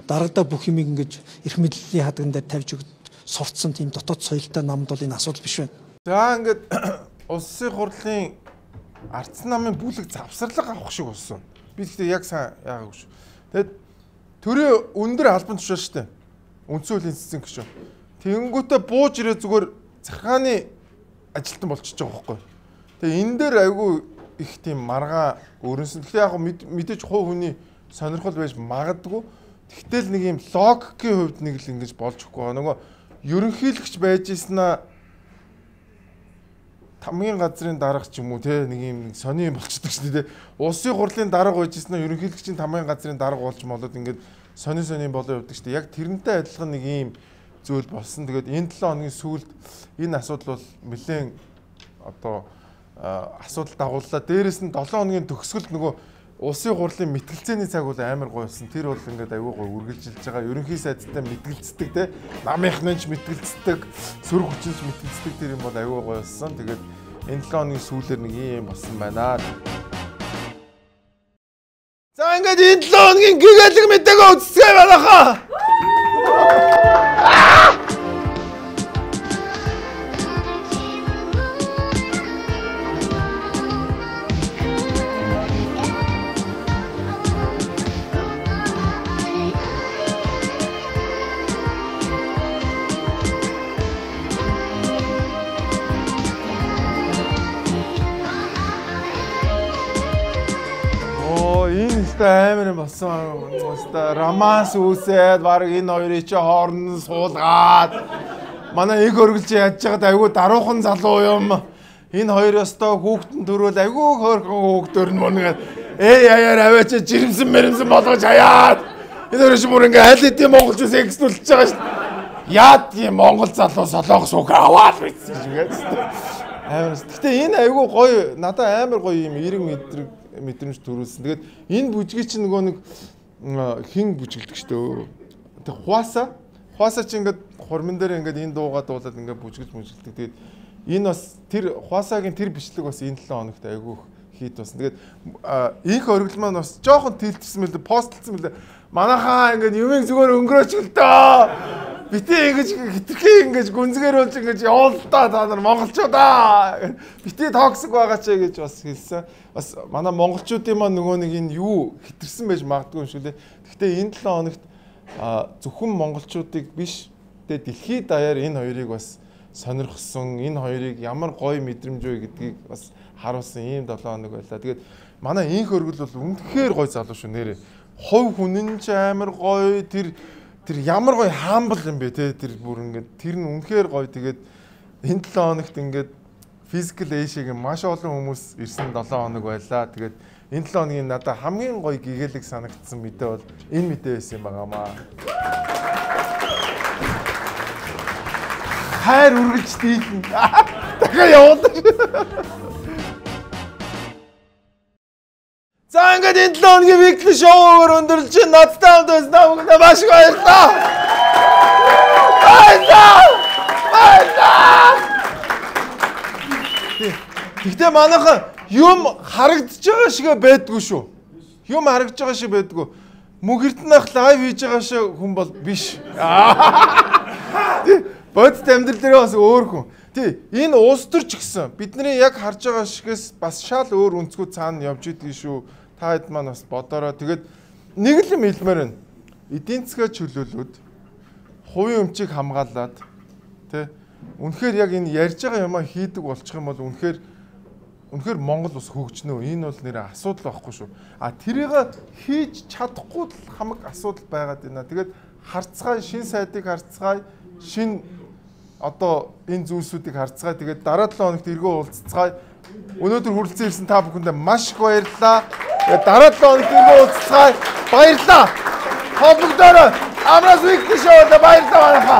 Даргадаа бүх юмыг ингэж эрх мэдлийн хадган дээр тавьж өгд сурцсан тийм дотоод соёлтой намд бол энэ асуудал биш байна. За ингээд улсын хурлын Ардсан намын бүлэг завсарлага авах шиг болсон. Би гэхдээ яг сайн яагаагүй шүү. Тэгэд төрийн өндөр албан тушаал шүү дээ. Үндсэн хуулийн цэцэн гишүүн. Тэнгүүтээ бууж ирээ зүгээр захиргааны ажилтан болчихж байгаа байхгүй. Тэгээ энэ дээр айгүй их тийм маргаа өрнсөн. Тэгэхээр яг мэдээж хувь хүний сонирхол байж магадгүй. Тэгтэл нэг юм логикийн хувьд нэг л ингэж болж өгөхгүй байгаа. Нөгөө ерөнхийлөгч байж ийсэн тамгийн газрын дарга ч юм уу те нэг юм сони юм болчихдог шүү дээ. Улсын хурлын дарга байж ийсэн ерөнхийлөгчийн тамгийн газрын дарга болж молоод ингээд сони сони болоо явдаг шүү дээ. Яг тэрнтэй адилхан нэг юм зүйл болсон. Тэгээд энэ 7 хоногийн сүүлд энэ асуудал бол нэлээд одоо асуудал дагууллаа. Дээрээс нь 7 хоногийн төгсгөлд нөгөө улсын хурлын мэтгэлцээний цаг бол амар гоё болсон. Тэр бол ингээд аюу гоё үргэлжилж байгаа. Ерөнхий сайдтай мэтгэлцдэг те. Намынхны ч мэтгэлцдэг, сөрөг хүчин ч мэтгэлцдэг тэр юм бол аюу гоё болсон. Тэгээд энэ 7 хоногийн сүүлээр нэг юм болсон байна. За ингээд энэ 7 хоногийн гэгээлэг мэдээгөө үзсгээ байна хаа. Амар юм болсон. Өстой романс үүсээд баг энэ хоёрыг чи хооронд суулгаад манай их өргөлж яаж байгаад айгүй даруухан залуу юм. Энэ хоёр өстой хүүхдэн төрөөл айгүй хөөрхөн хүүхд өрн мөн гээд яяар аваач жирэмсэн мэрэмсэн болгож хаяад энэ хоёр шиг бүр ингээ аль хэдийн монголчууд сексдүүлж байгаа шүү дээ. Яад юм монгол залуу солонгос хүүхд аваад бичсэн юм гээд. Амар. Гэтэ энэ айгүй гоё надад амар гоё юм эрен мэдрэмж төрүүлсэн. Тэгээд энэ бүжгийг чинь нөгөө нэг хин бүжгэлдэг шүү дээ. Тэг хуасаа чи ингээд хурман дээр ингээд энэ дуугаа дуулаад ингээд бүжгэлж мүжгэлдэг. Тэгээд энэ бас тэр хуасаагийн тэр бичлэг бас энэ 7 хоногт айгүй хийд болсон. Тэгээд инх оргил маань бас жоохон тэлтэрсэн мэлээ, постлцсан мэлээ. Манайхаа ингээд юмыг зүгээр өнгөрөөч л дөө. Бити ингэж хитрхи ингэж гүнзгийрүүлж ингэж явуулдаа та нар монголчуудаа. Бити токсик байгаа ч гэж бас хэлсэн. Бас манай монголчуудын маань нөгөө нэг энэ юу хитэрсэн байж магадгүй юм шиг лээ. Гэхдээ энэ 7 хоногт зөвхөн монголчуудыг биш тэгээ дэлхийд даяар энэ хоёрыг бас сонирхсон, энэ хоёрыг ямар гоё мэдрэмж вэ гэдгийг бас харуулсан ийм 7 хоног байлаа. Тэгээд манай инх өргөл бол үнэхээр гоё залуу шүү нэрээ. Хувь хүн нь ч амар гоё тэр ямар гоё humble юм бэ те тэр бүр ингээд тэр нь үнэхээр гоё. Тэгээд энэ 7 хоногт ингээд Physical Asia-гийн маш олон хүмүүс ирсэн 7 хоног байлаа. Тэгээд энэ 7 хоногийн надад хамгийн гоё гэгээлэг санагдсан мэдээ бол энэ мэдээ байсан юм байгаамаа. Хайр үргэлж дийлнэ. Дахиад явуулаа. За ингээд энэ 7 хоногийн weekly show-оор өндөрлөж байна. Надтай хамт байсан та бүхэндээ маш их баярлалаа. Баярлалаа. Баярлалаа. Гэхдээ манайхан юм харагдаж байгаа шигэ байдгүй шүү. Юм харагдаж байгаа шиг байдгүй. Мөнх Эрдэнэ live хийж байгаа шиг хүн бол биш. Бодит амьдрал дээр бас өөр хүн. Тий, энэ улс төр ч гэсэн бидний яг харж байгаа шигээс бас шал өөр өнцгөө цаана явж идэгэн шүү. Та хэд маань бас бодороо. Тэгээд нэг л юм хэлмээр байна. Эдийн засгаа чөлөөлөөд хувийн өмчийг хамгаалаад тий үнэхээр яг энэ ярьж байгаа юмаа хийдэг болчих юм бол үнэхээр Монгол ус хөгжнө. Энэ бол нэр асуудал байхгүй шүү. А тэрийг хийж чадахгүй л хамаг асуудал байгаад байна. Тэгээд харцгаая, шин сайдыг харцгаая, шин одоо энэ зүйлсүүдийг харцгаая. Тэгээд дараа 7 хоногт эргөө уулзцгаая. Өнөөдөр хүрэлцэн ирсэн та бүхэндээ маш их баярлалаа. Тэгээд дараа 7 хоногт эргөө уулзцгаая. Баярлалаа. Холбогдоорой. Амраас weekly show-д баярлалаа.